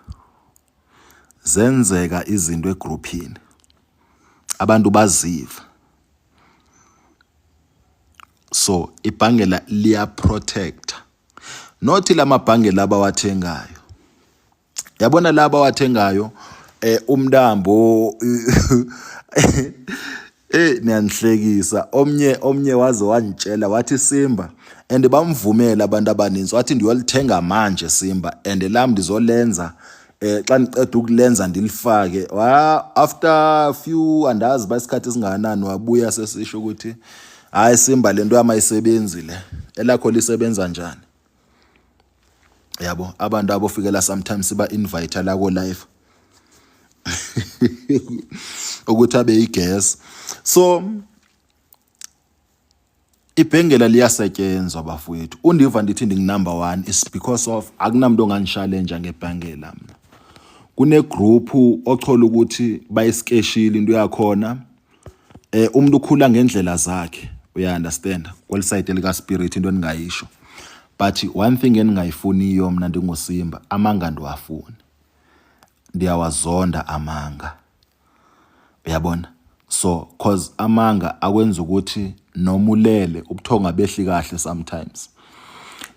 zenzeka izinto egrouphini abantu baziva. So ibhangela liya protecta, not lamabhangela abawathengayo, yabona laba awathengayo, umntambo. Eh niyangihlekisa omnye omnye waze wangitshela wathi Simba and bamvumela abantu abaninzi wathi ndiyolithenga manje Simba and lam ndizolenza eh xa ndiqeda ukulenza ndilifake wa after few andazi ba isikhathi esingakanani wabuya sesisho ukuthi hayi Simba lento yami ayisebenzi le elakho lisebenza njani yabo abantu abofikela sometimes ba invite la ko live ukuthi abe igas so ibhengela liyasetshenzwa bafowethu undiva ndithi ndingu-number one is because of akunamntu ongangishalenja ngebhangela mna kunegroup ochola ukuthi bayiskeshile into yakhona eh umuntu ukhula ngendlela zakhe uya understand kwelisayide lika spirit into eningayisho but one thing eningayifuniyo mina ndingusimba amanga ndiwafuni ndiyawazonda amanga uyabona so cause amanga akwenza ukuthi noma ulele ubuthongo abehli kahle sometimes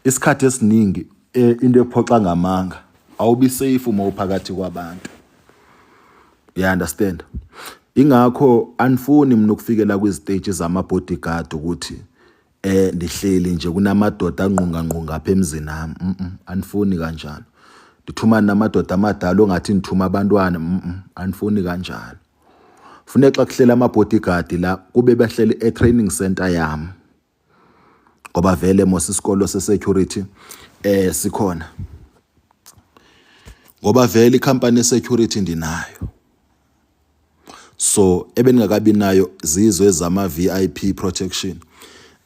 isikhathi esiningi eh, into ephoxa ngamanga awubi safe uma uphakathi kwabantu you understand ingakho anifuni mina ukufikela kwiziteji zama bodyguard ukuthi eh ndihleli nje kunamadoda anqunga nqunga apha emzini nami mm -mm, anifuni kanjalo ndithuma namadoda amadala ongathi ndithuma abantwana mm -mm, anifuni kanjalo funeka xa kuhlela ama-bodyguard la kube behleli e-training center yami ngoba vele mos isikolo se-security eh sikhona ngoba vele ikhampani ye-security ndinayo so ebengingakabi nayo zizwe zama VIP protection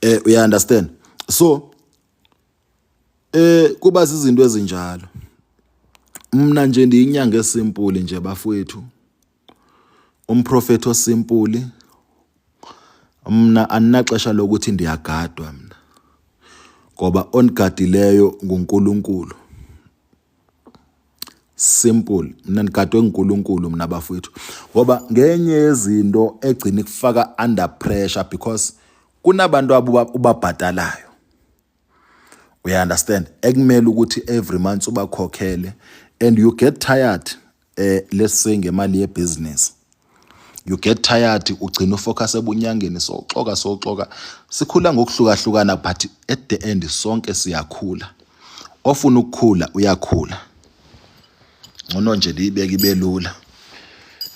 eh uya understand so eh kuba izinto ezinjalo mina nje ndiyinyanga esimpuli nje bafowethu umprofethi osimpuli mna andinaxesha lokuthi ndiyagadwa mna ngoba ondigadileyo nguNkulunkulu simple mina ndigadwe nguNkulunkulu mina bafowethu ngoba ngenye yezinto egcina ikufaka under pressure because kunabantu ubabhatalayo uya understand ekumele ukuthi every month ubakhokhele and you get tired eh let's say ngemali yebusiness you get tired ugcina ufocus ebunyangeni soxoka soxoka sikhula ngokuhlukahlukana but at the end sonke siyakhula ofuna ukukhula uyakhula ngcono nje liyibeke ibe lula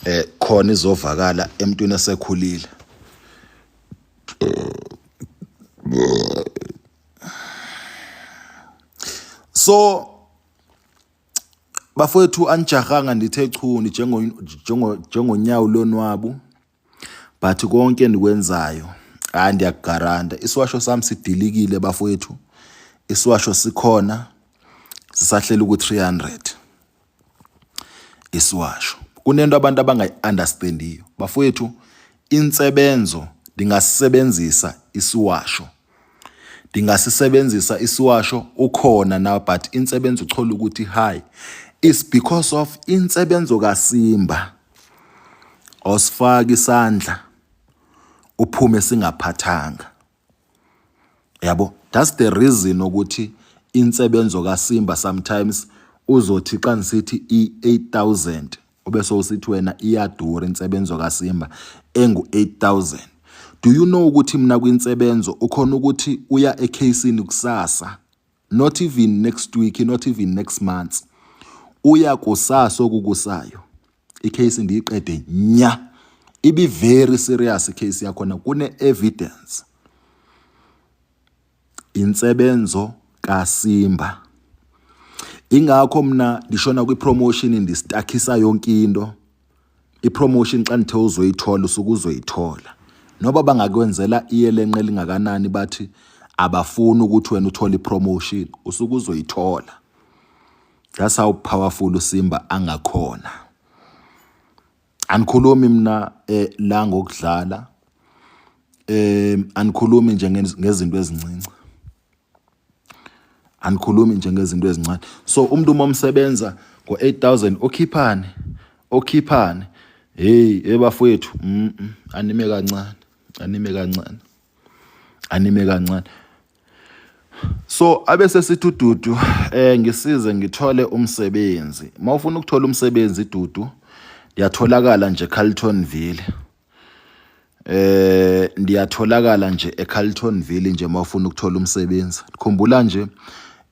eh khona izovakala emntwini esekhulile so bafowethu anijahanga ndithe chu njengo njengo njengonyawo lonwabu but konke endikwenzayo hayi ndiyakugaranta isiwasho sami sidilikile bafowethu isiwasho sikhona sisahleli ku-300 isiwasho kunento abantu abangayi-understandiyo bafowethu insebenzo ndingasebenzisa isiwasho ndingasisebenzisa isiwasho ukhona now but insebenzo uchola ukuthi high is because of insebenzo kaSimba osifaka isandla uphume singaphathanga yabo that's the reason ukuthi insebenzo kaSimba sometimes uzothi xa ngisithi i-8000 ube sowusithi wena iyadura insebenzo kaSimba engu-8000 do you know ukuthi mina kwinsebenzo ukhona ukuthi uya ekheyisini kusasa not even next week not even next month uya kusasa okukusayo icase ndiyiqede nya ibi very serious icase yakhona kune evidence Insebenzo kaSimba. Ingakho mina ndishona kwi-promotion ndistakhisa yonke into. I-promotion xa ndithe uzoyithola usuke uzoyithola. Noba bangakwenzela iyelenqe elingakanani bathi abafuni ukuthi wena uthole i-promotion, usuke uzoyithola. That's how powerful uSimba angakhona. Angikhulumi mina eh, la ngokudlala eh anikhulumi nje ngezinto ezincinci anikhulumi nje ngezinto ezincane so umuntu uma umsebenza ngo-8000 okhiphane okhiphane hey ebafowethu mm, mm anime kancane anime kancane anime kancane So abese sithi uDudu eh ngisize ngithole umsebenzi. Mawufuna ukuthola umsebenzi Dudu ndiyatholakala nje Carltonville. Ndiyatholakala nje eCarltonville nje mawufuna ukuthola umsebenzi. Khumbula nje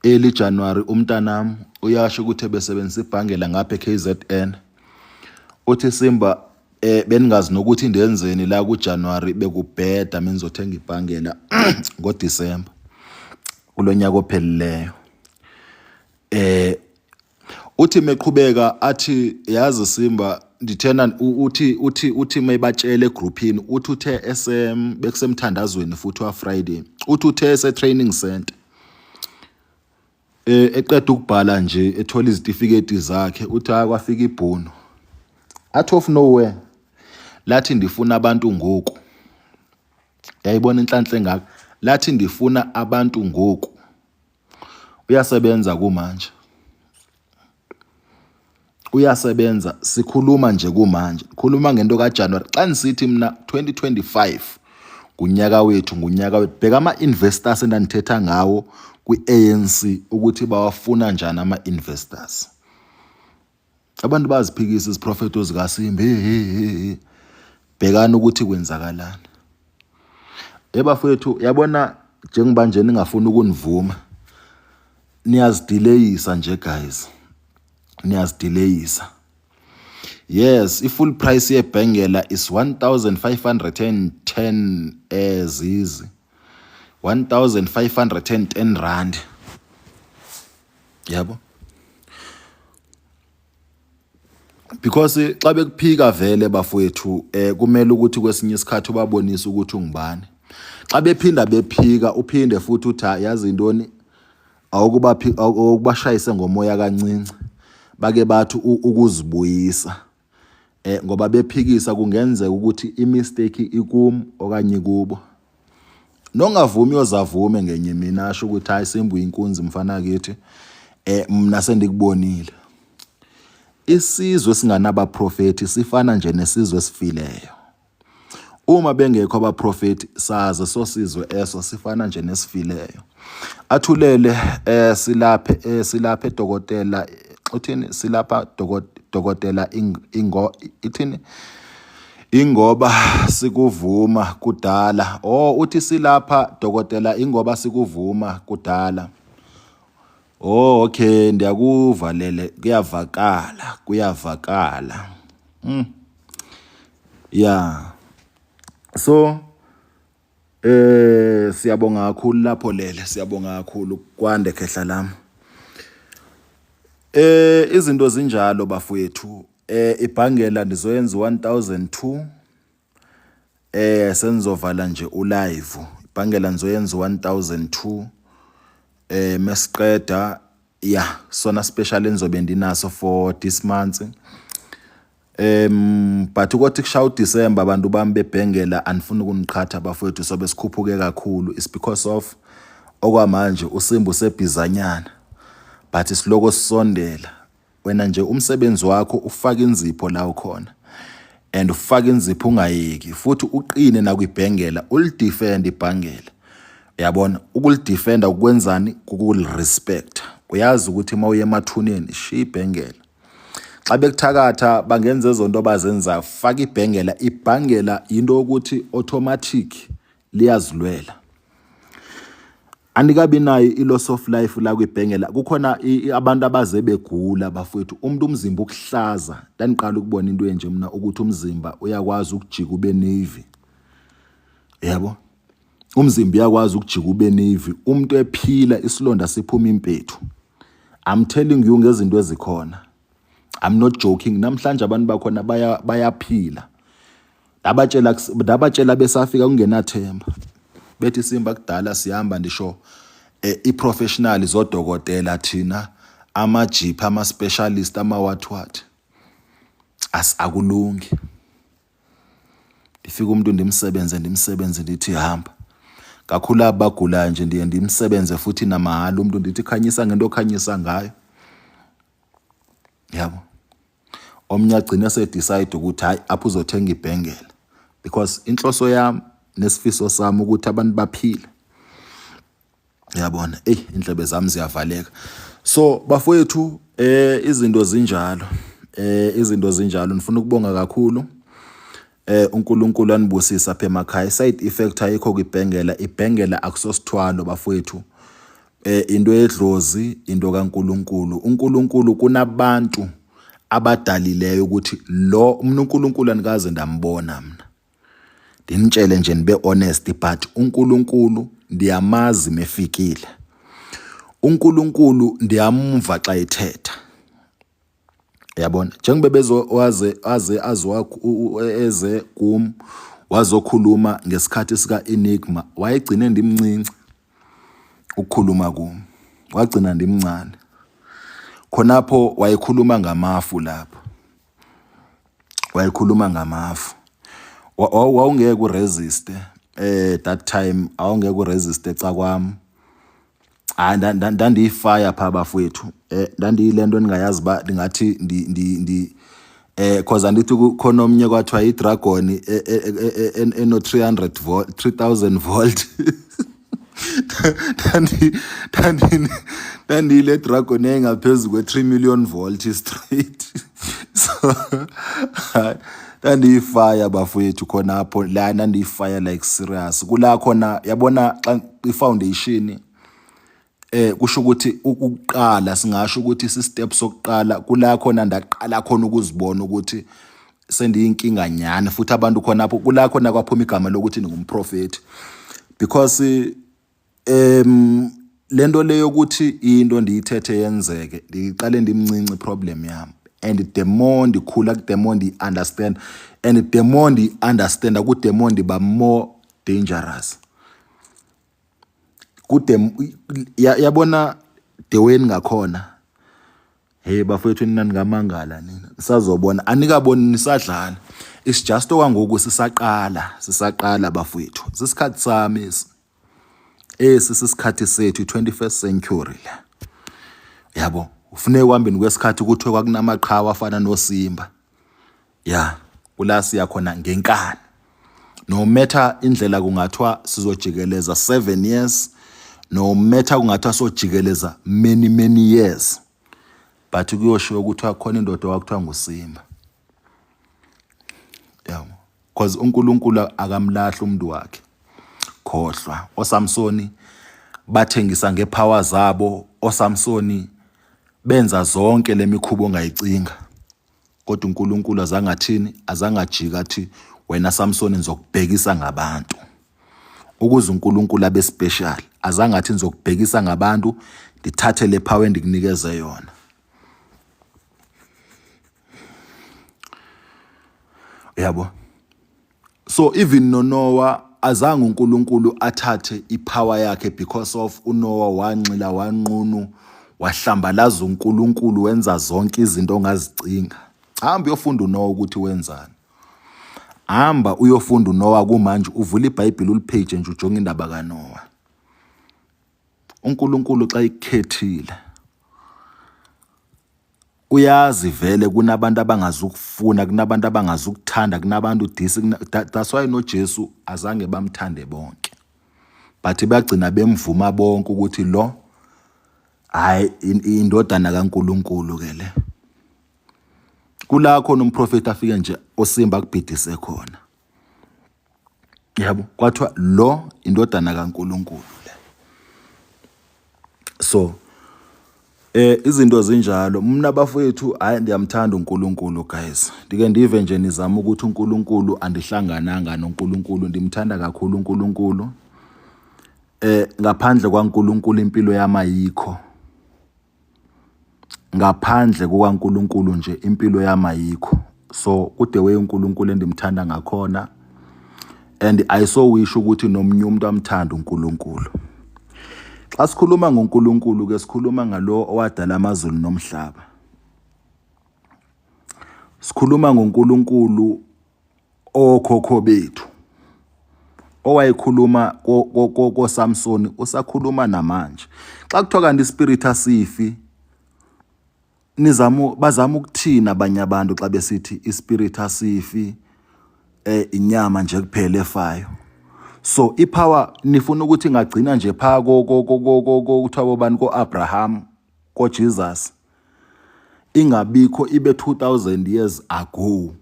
early January umntanami uyasho ukuthi ebesebenzisa ibhangela ngapha eKZN. Uthi Simba beningazi nokuthi ndenzeni la kuJanuary bekubheda mina ngizothenga ibhangela ngoDecember kulonyaka ophelileyo. Uthi meqhubeka athi yazi Simba ndithena uthi mayibatshele egroupini uthi uthe esem bekusemthandazweni futhi wa Friday uthi uthe ese training center eqeda ukubhala nje ethola izitifiketi zakhe uthi hayi kwafika ibhunu out of nowhere lathi ndifuna abantu ngoku. Yayibona inhlanhla engaka lathi ndifuna abantu ngoku. Uyasebenza kumanje. Uyasebenza sikhuluma nje kumanje. Khuluma ngento kaJanuary. Xa ngisithi mina 2025 ngunyaka wethu ngunyaka wethu. Bheka ama-investors endandithetha ngawo kwi-ANC ukuthi bawafuna njani ama-investors. Abantu baziphikisa iziprofeto zikaSimba. Hey hey hey. Bhekani ukuthi kwenzakalani. Ebafowethu yabona njengoba nje ningafuni ukunivuma niyazidileyisa nje guys. Niyazidileyisa. Yes, i-full price yebhengela is 1510 ezizi. 1510 rand. Yabo? Because xa bekuphika vele bafowethu kumele ukuthi kwesinye isikhathi ubabonise ukuthi ungubani. Xa bephinda bephika uphinde futhi uthi yazi intoni awukubaphi awukubashayise ngomoya kancinci bake bathi ukuzibuyisa ngoba bephikisa kungenzeka ukuthi imistake ikum okanye kubo. Nongavumi uyozavume ngenye imini asho ukuthi hayi Simba uyinkunzi mfana kithi mina sendikubonile. Isizwe esinganabaprofethi sifana nje nesizwe esifileyo. Uma bengekho abaprofethi saze sosizwe eso sifana nje nesifileyo. Athulele silaphe silaphe dokotela uthini silapha dokotela ingo ithini ingoba sikuvuma kudala. Oh uthi silapha dokotela ingoba sikuvuma kudala. Oh okay ndiyakuva lele kuyavakala kuyavakala. Yeah. So siyabonga kakhulu lapho lele siyabonga kakhulu kwande khehla lami. Izinto zinjalo bafowethu. Ibhangela ndizoyenza 1002 senizovala nje ulive. Ibhangela nizoyenza 1002 mesiqeda yeah sona special engizobe ndinaso for this month. But ukuthi kushaya uDecember abantu bami bebhengela anifuni ukuniqhatha bafowethu sobe sikhuphuke kakhulu it's because of okwamanje uSimba usebhizanyana but siloko sisondela. Wena nje umsebenzi wakho ufaka inzipho la ukhona and ufaka inzipho ungayeki futhi uqine nakwibhengela ulidefend ibhangela. Uyabona ukulidefenda ukwenzani kukulirespect. Uyazi ukuthi uma uye emathuneni shiya ibhengela. Xa bekuthakatha bangenza ezonto abazenzayo faka ibhengela. Ibhangela into yokuthi automatic liyazilwela. Anikabi nayo i-loss of life la kwibhengela. Kukhona abantu abaze begula bafowethu, umuntu umzimba ukuhlaza. Ndandiqala ukubona into enje mina ukuthi umzimba uyakwazi ukujika ube navy. Yabo? Umzimba uyakwazi ukujika ube navy, umuntu ephila isilonda siphuma impethu. I'm telling you ngezinto ezikhona. I'm not joking. Namhlanje abantu bakhona bayaphila. Ndabatshela ndabatshela besafika kungenathemba. Bethi Simba kudala sihamba ndisho i-professional zodokotela thina ama-GP ama-specialist ama-what what. As akulungi. Ndifika umuntu ndimsebenze ndimsebenze ndithi hamba. Kakhulu abagulayo nje ndiye ndimsebenze futhi namahhala umuntu ndithi khanyisa ngento okhanyisa ngayo. Yabo. Omnye agcine se-decide ukuthi hayi apho uzothenga ibhengela because inhloso yami nesifiso sami ukuthi abantu baphile. Uyabona, eyi indlebe zami ziyavaleka. So bafowethu izinto zinjalo. Izinto zinjalo ngifuna ukubonga kakhulu. UNkulunkulu anibusise apha emakhaya. I-side effect ayikho kwibhengela, ibhengela akusosithwalo bafowethu. Into yedlozi, into kaNkulunkulu. UNkulunkulu kunabantu abadalileyo ukuthi lo mna uNkulunkulu andikaze ndambona mna. Ndinitshele nje ndibe honest but uNkulunkulu ndiyamazi mefikile. UNkulunkulu ndiyamva xa ethetha. Yabona njengoba bezo waze aze eze kum wazokhuluma ngesikhathi sika Enigma wayegcine ndimncinci ukukhuluma kum wagcina ndimncane khonapho wayekhuluma ngamafu lapho wayekhuluma ngamafu wawungeke uresiste that time awungeke uresiste cha kwami. Hayi ndandiyifaya phaa bafowethu. Ndandiyile nto ndingayazi uba ndingathi ndi cause andithi kukhona omnye kwathiwa yidragon eno-300 volt, 3000 volt. Ndandiyile dragon eyayingaphezu kwe-3 million volt straight. So hayi ndandiyifaya bafowethu khonapho la ndandiyifaya like serious. Kula khona yabona xa i-foundation kusho ukuthi ukuqala singasho ukuthi isi-step sokuqala kula khona ndaqala khona ukuzibona ukuthi sendiyinkinga nyani futhi abantu khonapho kula khona kwaphuma igama lokuthi ngingumprofethi because lento le yokuthi into ndiyithethe yenzeke ndiyiqale ndimncinci problem yam and the more ndikhula the more ndiyi-understand and the more ndiyi-understanda ku-the more ndiba more dangerous. Kude yabona the way ningakhona. Hey bafowethu nina ningamangala nina nisazobona anikaboni nisadlala. It's just okwangoku sisaqala sisaqala bafowethu. Sisikhathi sami esi. Esi sisikhathi sethu i-21st century le. Yabo ufuneka uhambeni kwesikhathi kuthiwe kwakunamaqhawe afana noSimba. Ya kula siya khona ngenkani. No matter indlela kungathiwa sizojikeleza 7 years no matter kungathiwa sojikeleza many many years but kuyoshiwo ukuthi khona indoda okwakuthiwa nguSimba. Yabo because uNkulunkulu akamlahli umuntu wakhe. Khohlwa oSamsoni bathengisa ngepower zabo, oSamsoni benza zonke lemikhubo ongayicinga. Kodwa uNkulunkulu azange athini, azange ajike athi wena Samsoni ngizokubhekisa ngabantu. Ukuze uNkulunkulu abe special, azange athi ngizokubhekisa ngabantu ndithathe le power endikunikeze yona. Yabo. So even noNoah azange uNkulunkulu athathe ipower yakhe because of uNoah wanxila wanqunu wahlambalaza uNkulunkulu wenza zonke izinto ongazicinga. Hamba uyofunda uNoah ukuthi wenzani. Hamba uyofunda uNoah kumanje uvula iBhayibheli ulipage nje ujonge indaba kaNoah. uNkulunkulu xa ikukhethile uyazi vele kunabantu abangazukufuna kunabantu abangazukuthanda kunabantu this that's why noJesu azange bamthande bonke but bagcina bemvuma bonke ukuthi lo hayi indodana kaNkuluNkulu ke le kula khona umprofeti afike nje osimba akubhidise khona yabo kwathiwa lo indodana kaNkuluNkulu le so izinto zinjalo mina bafowethu hayi ndiyamthanda uNkulunkulu guys ndike ndive nje nizama ukuthi uNkulunkulu andihlangananga noNkulunkulu ndimthanda kakhulu uNkulunkulu ngaphandle kwaNkulunkulu impilo yami ayikho. Ngaphandle kukaNkulunkulu nje impilo yami ayikho. So ku-the way uNkulunkulu endimthanda ngakhona and I so wish ukuthi nomunye umuntu amthande uNkulunkulu. Xa sikhuluma ngoNkulunkulu ke sikhuluma ngalo owadala amazulu nomhlaba. Sikhuluma ngoNkulunkulu okhokho bethu owayekhuluma koSamsoni usakhuluma namanje. Xa kuthiwa kanti ispirit asifi nizama bazama ukuthina abanye abantu xa besithi ispirit asifi inyama nje kuphela efayo. So ipower nifuna ukuthi ingagcina nje pha ko ko ko kuthiwa bobani ko-Abraham ko-Jesus ingabikho ibe 2000 years ago.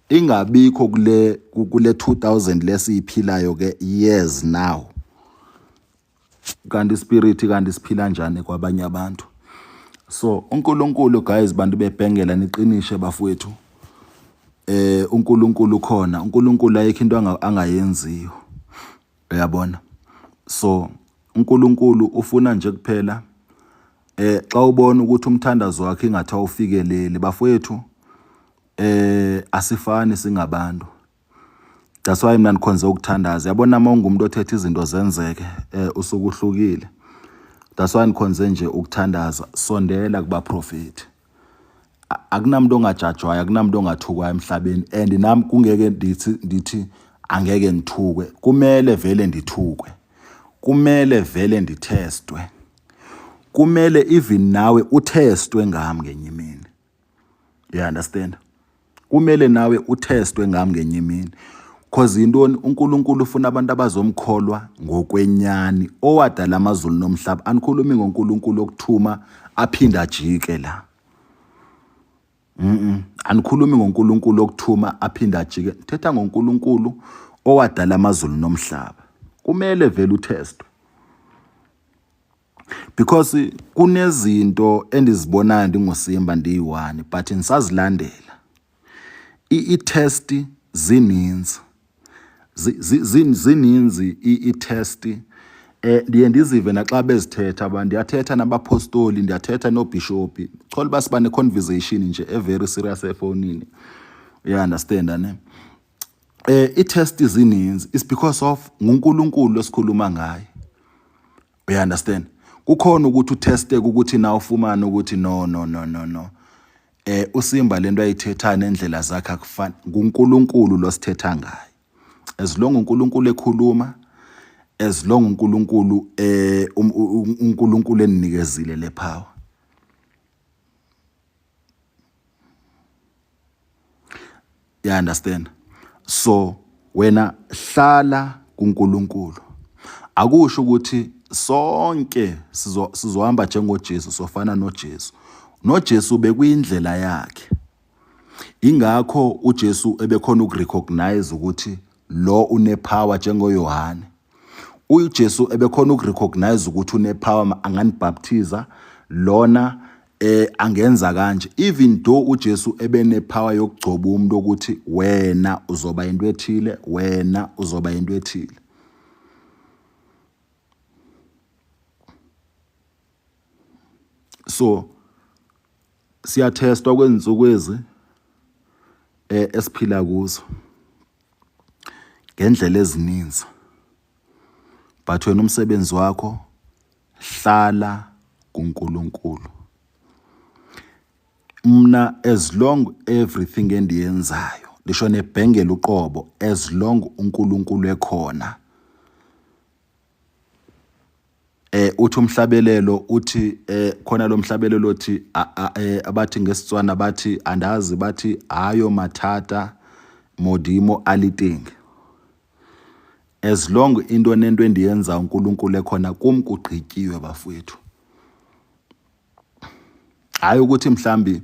Ingabikho kule 2000 lesiyiphilayo ke years now. Kanti spirit kanti siphila njani kwabanye abantu? So uNkulunkulu guys, bantu bebhengela, niqinishe bafowethu. UNkulunkulu ukhona, uNkulunkulu ayikho into angayenziyo. Uyabona? So uNkulunkulu ufuna nje kuphela xa ubona ukuthi umthandazo wakhe ingathi awufikeleli bafowethu, asifani singabantu. That's why mina ndikhonze ukuthandaza. Yabona uma ungumuntu othetha izinto zenzeke, usuke uhlukile. That's why ndikhonze nje ukuthandaza. Sondela kubaprofeti. Akunamuntu ongajajwayo, akunamuntu ongathukwayo emhlabeni, and nami kungeke ndithi angeke ngithukwe. Kumele vele ndithukwe, kumele vele ndithestwe, kumele even nawe uthestwe ngami ngenye imini. You understand? Kumele nawe uthestwe ngami ngenye imini, cause yintoni? UNkulunkulu ufuna abantu abazomkholwa ngokwenyani owadala amazulu nomhlaba. Anikhulumi ngoNkulunkulu okuthuma aphinde ajike la. Anikhulumi ngoNkulunkulu okuthuma aphinde ajike, thetha ngoNkulunkulu owadala amazulu nomhlaba. Kumele vele uthestwe because kunezinto endizibonayo ndinguSimba ndiyi-one, but ndisazilandela. I-test zininzi, zininzi i-test. Ndiye ndizive naxa bezithetha abantu, ndiyathetha nabapostoli, ndiyathetha noobhishopi, chola uba siba ne-conversation nje e-very serious efowunini. You understand ne? I-test zininzi, it's because of nguNkulunkulu esikhuluma ngaye. You understand? Kukhona ukuthi uthesteke ukuthi na ufumane ukuthi no, no, no, no, no, uSimba lento ayithetha nendlela zakhe akufani. NguNkulunkulu lo sithetha ngaye. As long uNkulunkulu ekhuluma, as long uNkulunkulu uNkulunkulu eninikezile le power. You understand? So wena hlala kuNkulunkulu. Akusho ukuthi sonke sizohamba njengoJesu, sofana noJesu. NoJesu bekuyindlela yakhe. Ingakho uJesu ebekhona ukurecognize ukuthi lo unepower njengoYohane. UJesu ebekhona ukurecognize ukuthi unepower, anganibhaptiza lona, angenza kanje, even though uJesu ebenepower yokugcoba umuntu ukuthi wena uzoba into ethile, wena uzoba into ethile. So siyathestwa kwezinsuku ezi esiphila kuzo ngendlela ezininzi, but wena umsebenzi wakho hlala kuNkulunkulu. Mna as long everything endiyenzayo, ndisho nebhengela uqobo, as long uNkulunkulu ekhona, uthi umhlabelelo uthi khona lo mhlabelelo othi abathi ngesiTswana bathi andazi, bathi hayo mathata modimo aliteng. As long into nento endiyenza uNkulunkulu ekhona kum, kugqityiwe bafowethu. Hayi ukuthi mhlambi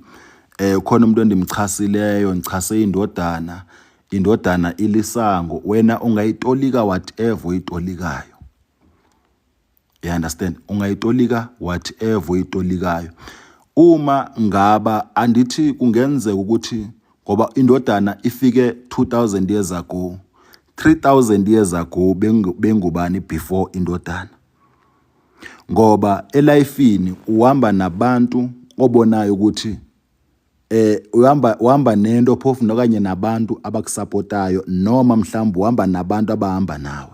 khona umuntu endimchasileyo, ndichase indodana, indodana ilisango, wena ungayitolika whatever oyitolikayo. You understand? Ungayitolika whatever oyitolikayo. Uma ngaba andithi kungenzeka ukuthi ngoba indodana ifike 2000 years ago, 3000 years ago, bengubani before indodana? Ngoba elifini uhamba nabantu obonayo ukuthi uhamba nento phofu nokanye nabantu abakusupportayo, noma mhlawumbe uhamba nabantu abahamba nawe.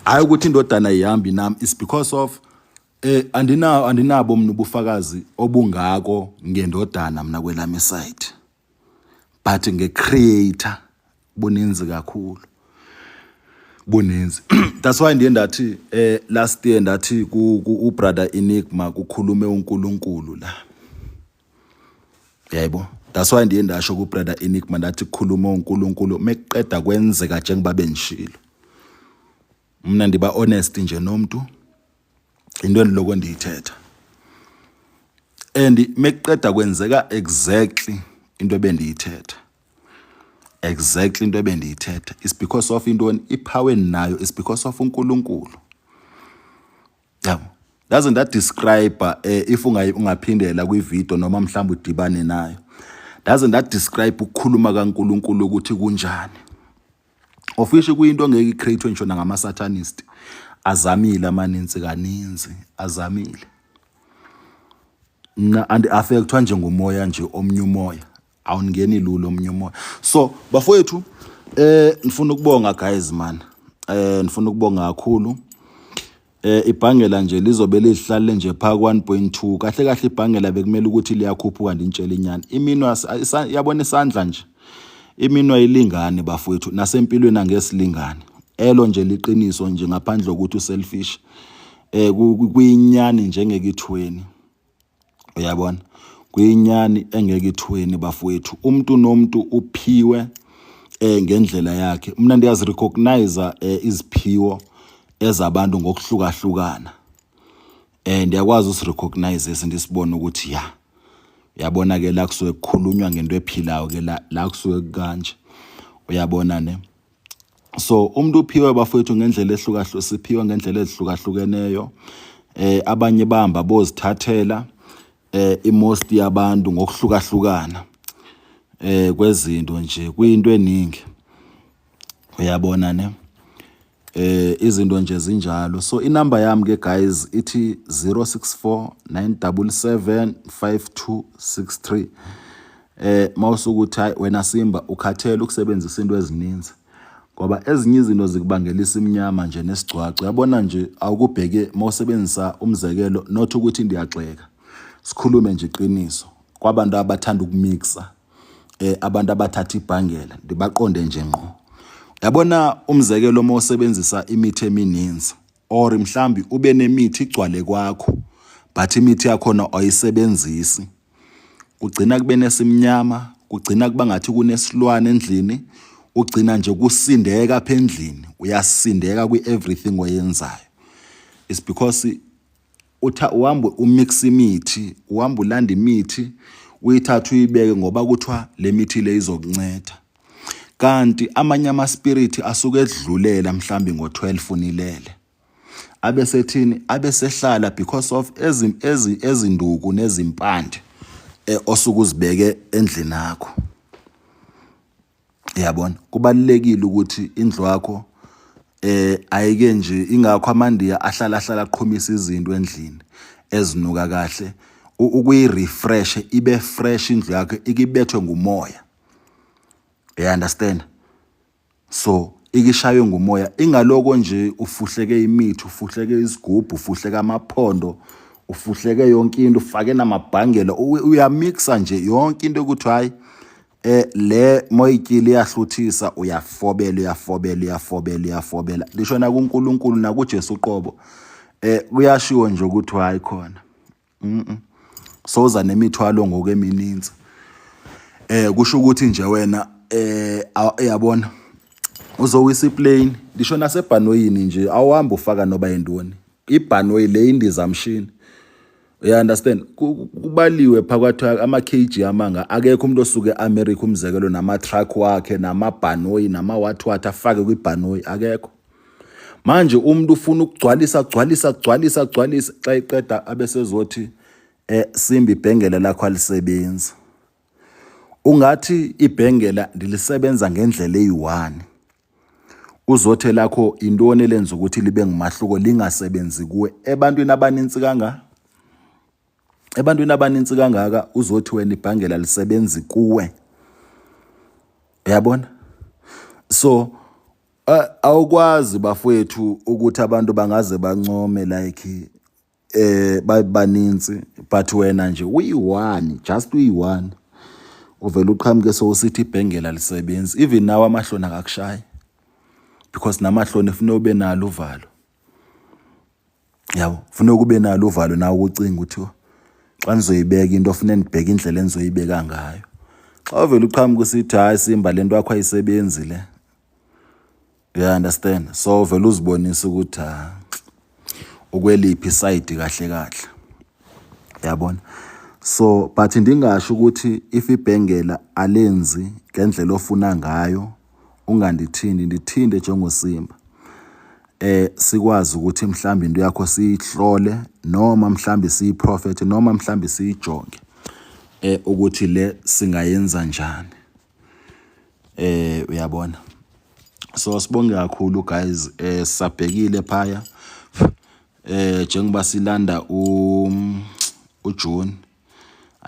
Hayi ukuthi indodana ihambi nami, it's because of andinabo mina ubufakazi obungako ngendodana mina kwelami side, but ngecreator buninzi kakhulu, buninzi. That's why ndiye ndathi last year ndathi ku ubrother Enigma kukhulume uNkulunkulu la, yaybo. That's why ndiye ndasho ku brother Enigma ndathi kukhulume uNkulunkulu mekuqeda kwenzeka njengoba benishilo. Mina ndiba honest nje nomuntu, into endiloko ndiyithetha, and mekuqeda kwenzeka exactly into ebendiyithetha. Exactly into ebendiyithetha is because of intoni ipower endinayo is because of uNkulunkulu. Yabo. Doesn't that describe if ungaphindela kwivideo noma mhlawumbe udibane nayo. Doesn't that describe ukukhuluma kaNkulunkulu ukuthi kunjani? Ofisho kuyinto ongeke icreate ngisho nangama satanist. Azamile amaninzi kaninzi, azamile. Mna andi affectwa nje ngumoya nje omnye umoya. Awungeni lula omnye umoya. So bafowethu ngifuna ukubonga guys man. Ngifuna ukubonga kakhulu. Ibhangela nje lizobe lihlale nje pha 1.2 kahle kahle ibhangela bekumele ukuthi liyakhuphuka ndintshela inyani iminwa yabona isandla nje iminwa ilingane bafowethu nasempilweni angesilingane elo nje liqiniso nje ngaphandle kokuthi uselfish kuyinyani njengekithweni uyabona kuyinyani engeke ithweni bafowethu umuntu nomuntu uphiwe ngendlela yakhe mina ndiyazi recognize iziphiwo ezabantu ngokuhlukahlukana ndiyakwazi usirecognize esindisibona ukuthi ya uyabona ke la kusuke kukhulunywa ngento ephilayo ke la la kusuke kanje uyabona ne. So umuntu uphiwe bafowethu ngendlela ehlukahlu siphiwe ngendlela ezihlukahlukeneyo abanye bahamba bozithathela imost yabantu ngokuhlukahlukana kwezinto nje kuyinto eningi uyabona ne. Izinto nje zinjalo. So inamba yami ke guys ithi 064 977 5263. Mawusukuthi hayi wena Simba ukhathele ukusebenzisa into ezininzi ngoba ezinye izinto zikubangela isimnyama nje nesigcwagcwa yabona nje awukubheke mawusebenzisa umzekelo not ukuthi ndiyagxeka sikhulume nje iqiniso kwabantu abathanda ukumixa abantu abathatha ibhangela ndibaqonde nje ngqo yabona umzekelo uma usebenzisa imithi emininzi or mhlambi ube nemithi igcwale kwakho but imithi yakhona ayisebenzisi kugcina kube nesimnyama kugcina kuba ngathi kunesilwane endlini ugcina nje kusindeka apha endlini uyasindeka kwi-everything oyenzayo. It's because utha uhambe umix imithi uhambe ulanda imithi uyithathe uyibeke ngoba kuthiwa le mithi le izokunceda kanti amanye ama-spirit asuke edlulela mhlambi ngo-12 nilele abesethini abesehlala because of ezinduku nezimpande osuke uzibeke endlini yakho. Uyabona kubalulekile ukuthi indlu yakho ayike nje ingakho amandiya ahlala ahlala aqhumisa izinto endlini ezinuka kahle ukuyi-refresh ibe fresh indlu yakho ikibethwe ngumoya. You understand? So ikishaywe ngumoya ingaloko nje ufuhleke imithi ufuhleke izigubhu ufuhleke amaphondo ufuhleke yonke into ufake namabhangela uyamixa nje yonke into ukuthi hayi le moyityile iyahluthisa uyafobela uyafobela uyafobela uyafobela lisho nakuNkulunkulu nakuJesu uqobo kuyashiwo nje ukuthi hayi khona soza nemithwalo ngokwemininzi kusho ukuthi nje wena uyabona uzowisa iplane lisho nasebhanoyini nje awuhambi ufaka noba yintoni ibhanoyi le indizamshini. You understand? Kubaliwe phakathi ama kg amanga akekho umuntu osuke eAmerica umzekelo nama truck wakhe namabhanoyi nama what what afake kwibhanoyi akekho. Manje umuntu ufuna ukugcwalisa gcwalisa gcwalisa gcwalisa xa eqeda abesezothi Simba ibhengela lakho alisebenzi. Ungathi ibhengela ndilisebenza ngendlela eyi-1. Uzothe lakho intoni elenza ukuthi libe ngumahluko lingasebenzi kuwe ebantwini abanintsi kanga? Ebantwini abanintsi kangaka uzothi wena ibhangela lisebenzi kuwe. Uyabona? So awukwazi bafowethu ukuthi abantu bangaze bancome like baninzi but wena nje uyi-one just uyi-one uvela uqhamuke sowusithi ibhengela lisebenzi even nawe amahloni akakushayi because namahloni funa ube nalo uvalo yabo funa kube nalo uvalo nawe ukucinga ukuthi xa nizoyibeka into funa nibheke indlela enizoyibeka ngayo xa uvela uqhamuka usithi hayi Simba lento yakho ayisebenzi le. You understand? So vele uzibonisa ukuthi ukweliphi side kahle kahle. Yabona? So but ndingasho ukuthi if ibhengela alenzi ngendlela ofuna ngayo ungandithindi, ndithinde njengoSimba. Sikwazi ukuthi mhlawumbe into yakho siyihlole noma mhlawumbe siyiprofethe noma mhlawumbe siyijonge ukuthi le singayenza njani. Uyabona. So sibonge kakhulu guys, sisabhekile phaya njengoba silanda uJune.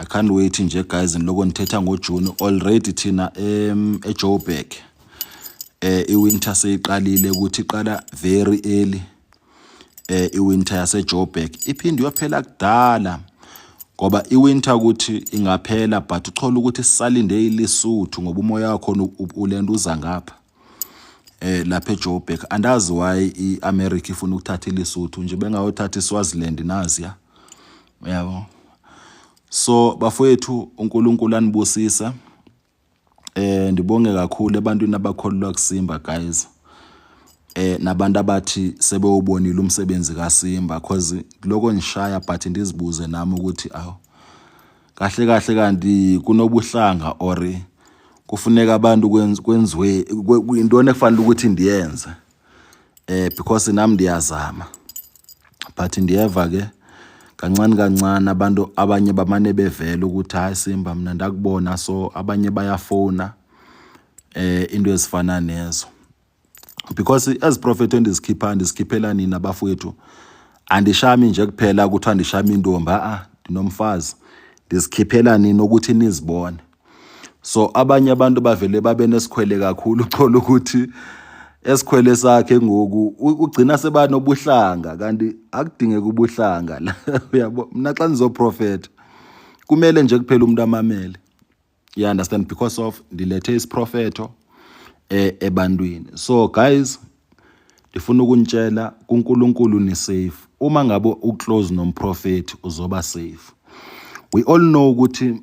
I can't wait nje guys, ngiloko nithetha ngoJune already. Thina eJoburg iwinter seyiqalile, ukuthi iqala very early. Iwinter yaseJoburg iphinde iyophela kudala, ngoba iwinter ukuthi ingaphela, but uthola ukuthi sisalinde iLesotho, ngoba umoya wakhona ulenda uza ngapha lapha eJoburg. Andazi why iAmerica ifuna ukuthatha iLesotho nje, bengayothatha iSwaziland naziya, yabo. So bafowethu, uNkulunkulu anibusisa. Ndibonge kakhulu ebantwini abakholelwa kuSimba guys, nabantu abathi sebewubonile umsebenzi kaSimba, cause loko ngishaya but ndizibuze nami ukuthi awu, kahle kahle kanti kunobuhlanga or kufuneka abantu kwenziwe intoni ekufanele ukuthi ndiyenze, because nami ndiyazama, but ndiyeva ke kancane kancane abantu abanye bamane bevela ukuthi hayi Simba, mina ndakubona. So abanye bayafona, into ezifana nezo, because eziprofetho endizikhipha ndizikhiphela nina bafowethu. Andishami nje kuphela ukuthi andishami intombi, a ndinomfazi, ndizikhiphela nini ukuthi nizibone. So abanye abantu bavele babe nesikhwele kakhulu, uthola ukuthi esikhwele sakhe ngoku ugcina sebanobuhlanga, kanti akudingeki ubuhlanga la, uyabo. Mina xa ndizoprofetha kumele nje kuphela umuntu amamele, you understand, because of ndilethe isiprofetho ebantwini. So guys, ndifuna ukunitshela kuNkulunkulu ni safe. Uma ngabe uclose nomprofeti uzoba safe. We all know ukuthi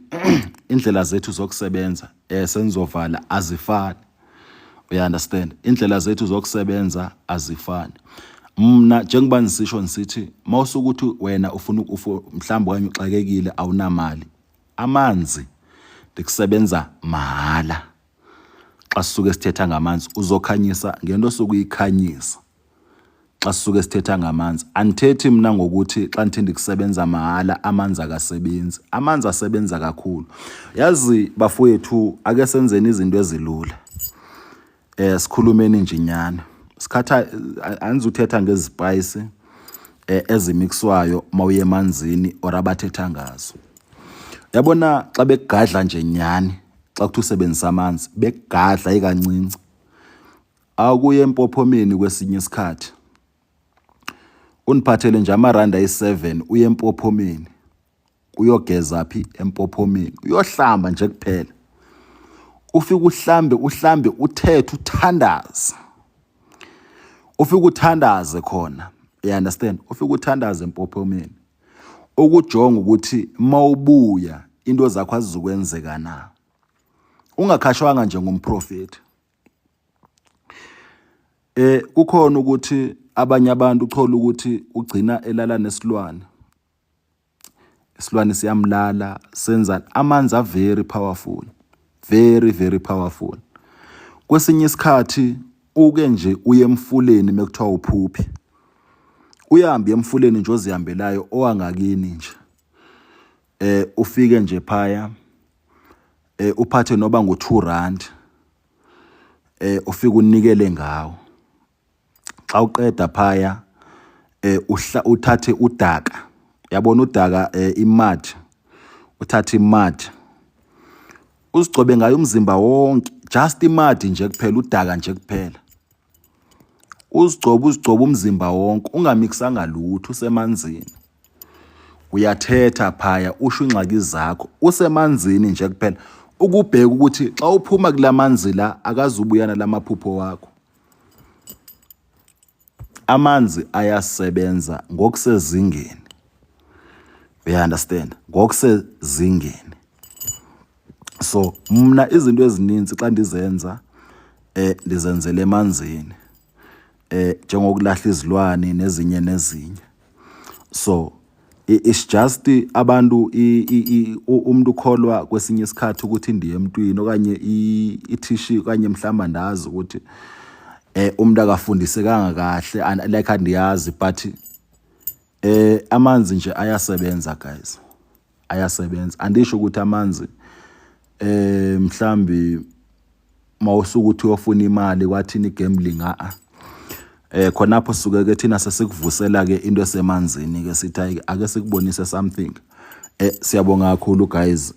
indlela zethu zokusebenza, senizovala, azifani, you understand. Indlela zethu zokusebenza azifani. Mna njengoba nisisho nisithi mawusukuthi wena ufuna mhlawumbe okanye uxakekile, awunamali, amanzi ndikusebenza mahala. Xa sisuke sithetha ngamanzi, uzokhanyisa ngento osuke uyikhanyisa. Xa sisuke sithetha ngamanzi, andithethi mna ngokuthi xa ndithi ndikusebenza mahala amanzi akasebenzi. Amanzi asebenza kakhulu. Yazi bafowethu, ake senzeni izinto ezilula, sikhulumeni nje inyani. Sikhatha anizuthetha ngezipayisi ezimixwayo mawuye emanzini or abathetha ngazo. Yabona xa bekugadla nje nyani, xa kuthi usebenzisa amanzi bekugadla ikancinci, akuye empophomeni kwesinye isikhathi, undiphathele nje amarandi ayi-7, uye empophomeni, uyogeza phi empophomeni, uyohlamba nje kuphela. Ufike uhlambe, uhlambe, uthethe, uthandaze. Ufike uthandaze khona, you understand. Ufike uthandaze empophomeni, ukujonga ukuthi mawubuya into zakho azizukwenzeka na, ungakhashwanga nje ngumprofeti. Kukhona ukuthi abanye abantu uthola ukuthi ugcina elala nesilwane, isilwane siyamlala, senza amanzi. Are very powerful, very very powerful. Kwesinye isikhathi uke nje uye emfuleni, mekuthiwa uphuphi, uyahambe emfuleni nje ozihambelayo owangakini nje, ufike nje phaya, uphathe noba ngo2 rand, ufike unikele ngawo. Xa uqeda phaya, uthathe udaka, yabona udaka, imud, uthathe imud uzigcobe ngayo umzimba wonke, just imud nje kuphela, udaka nje kuphela, uzigcobe, uzigcobe umzimba wonke, ungamixanga lutho, usemanzini. Uyathetha phaya, usho ingxaki zakho usemanzini nje kuphela, ukubheka ukuthi xa uphuma kulamanzi la akazubuya nalamaphupho wakho. Amanzi ayasebenza ngokusezingeni, you understand, ngokusezingeni. So mna izinto ezininzi xa ndizenza ndizenzele emanzini, njengokulahla izilwane nezinye nezinye. So It's just abantu, umuntu ukholwa kwesinye isikhathi ukuthi indiye emntwini okanye ithishi okanye mhlawumbe andazi ukuthi umuntu akafundisekanga kahle like andiyazi, but amanzi nje ayasebenza, guys, ayasebenza. Andisho ukuthi amanzi mhlambi mawusuka uthi uyofuna imali kwathini, gambling, a khonapho suke ke thina sesikuvusela ke into esemanzini ke, sithi ake sikubonise something. Siyabonga kakhulu, guys.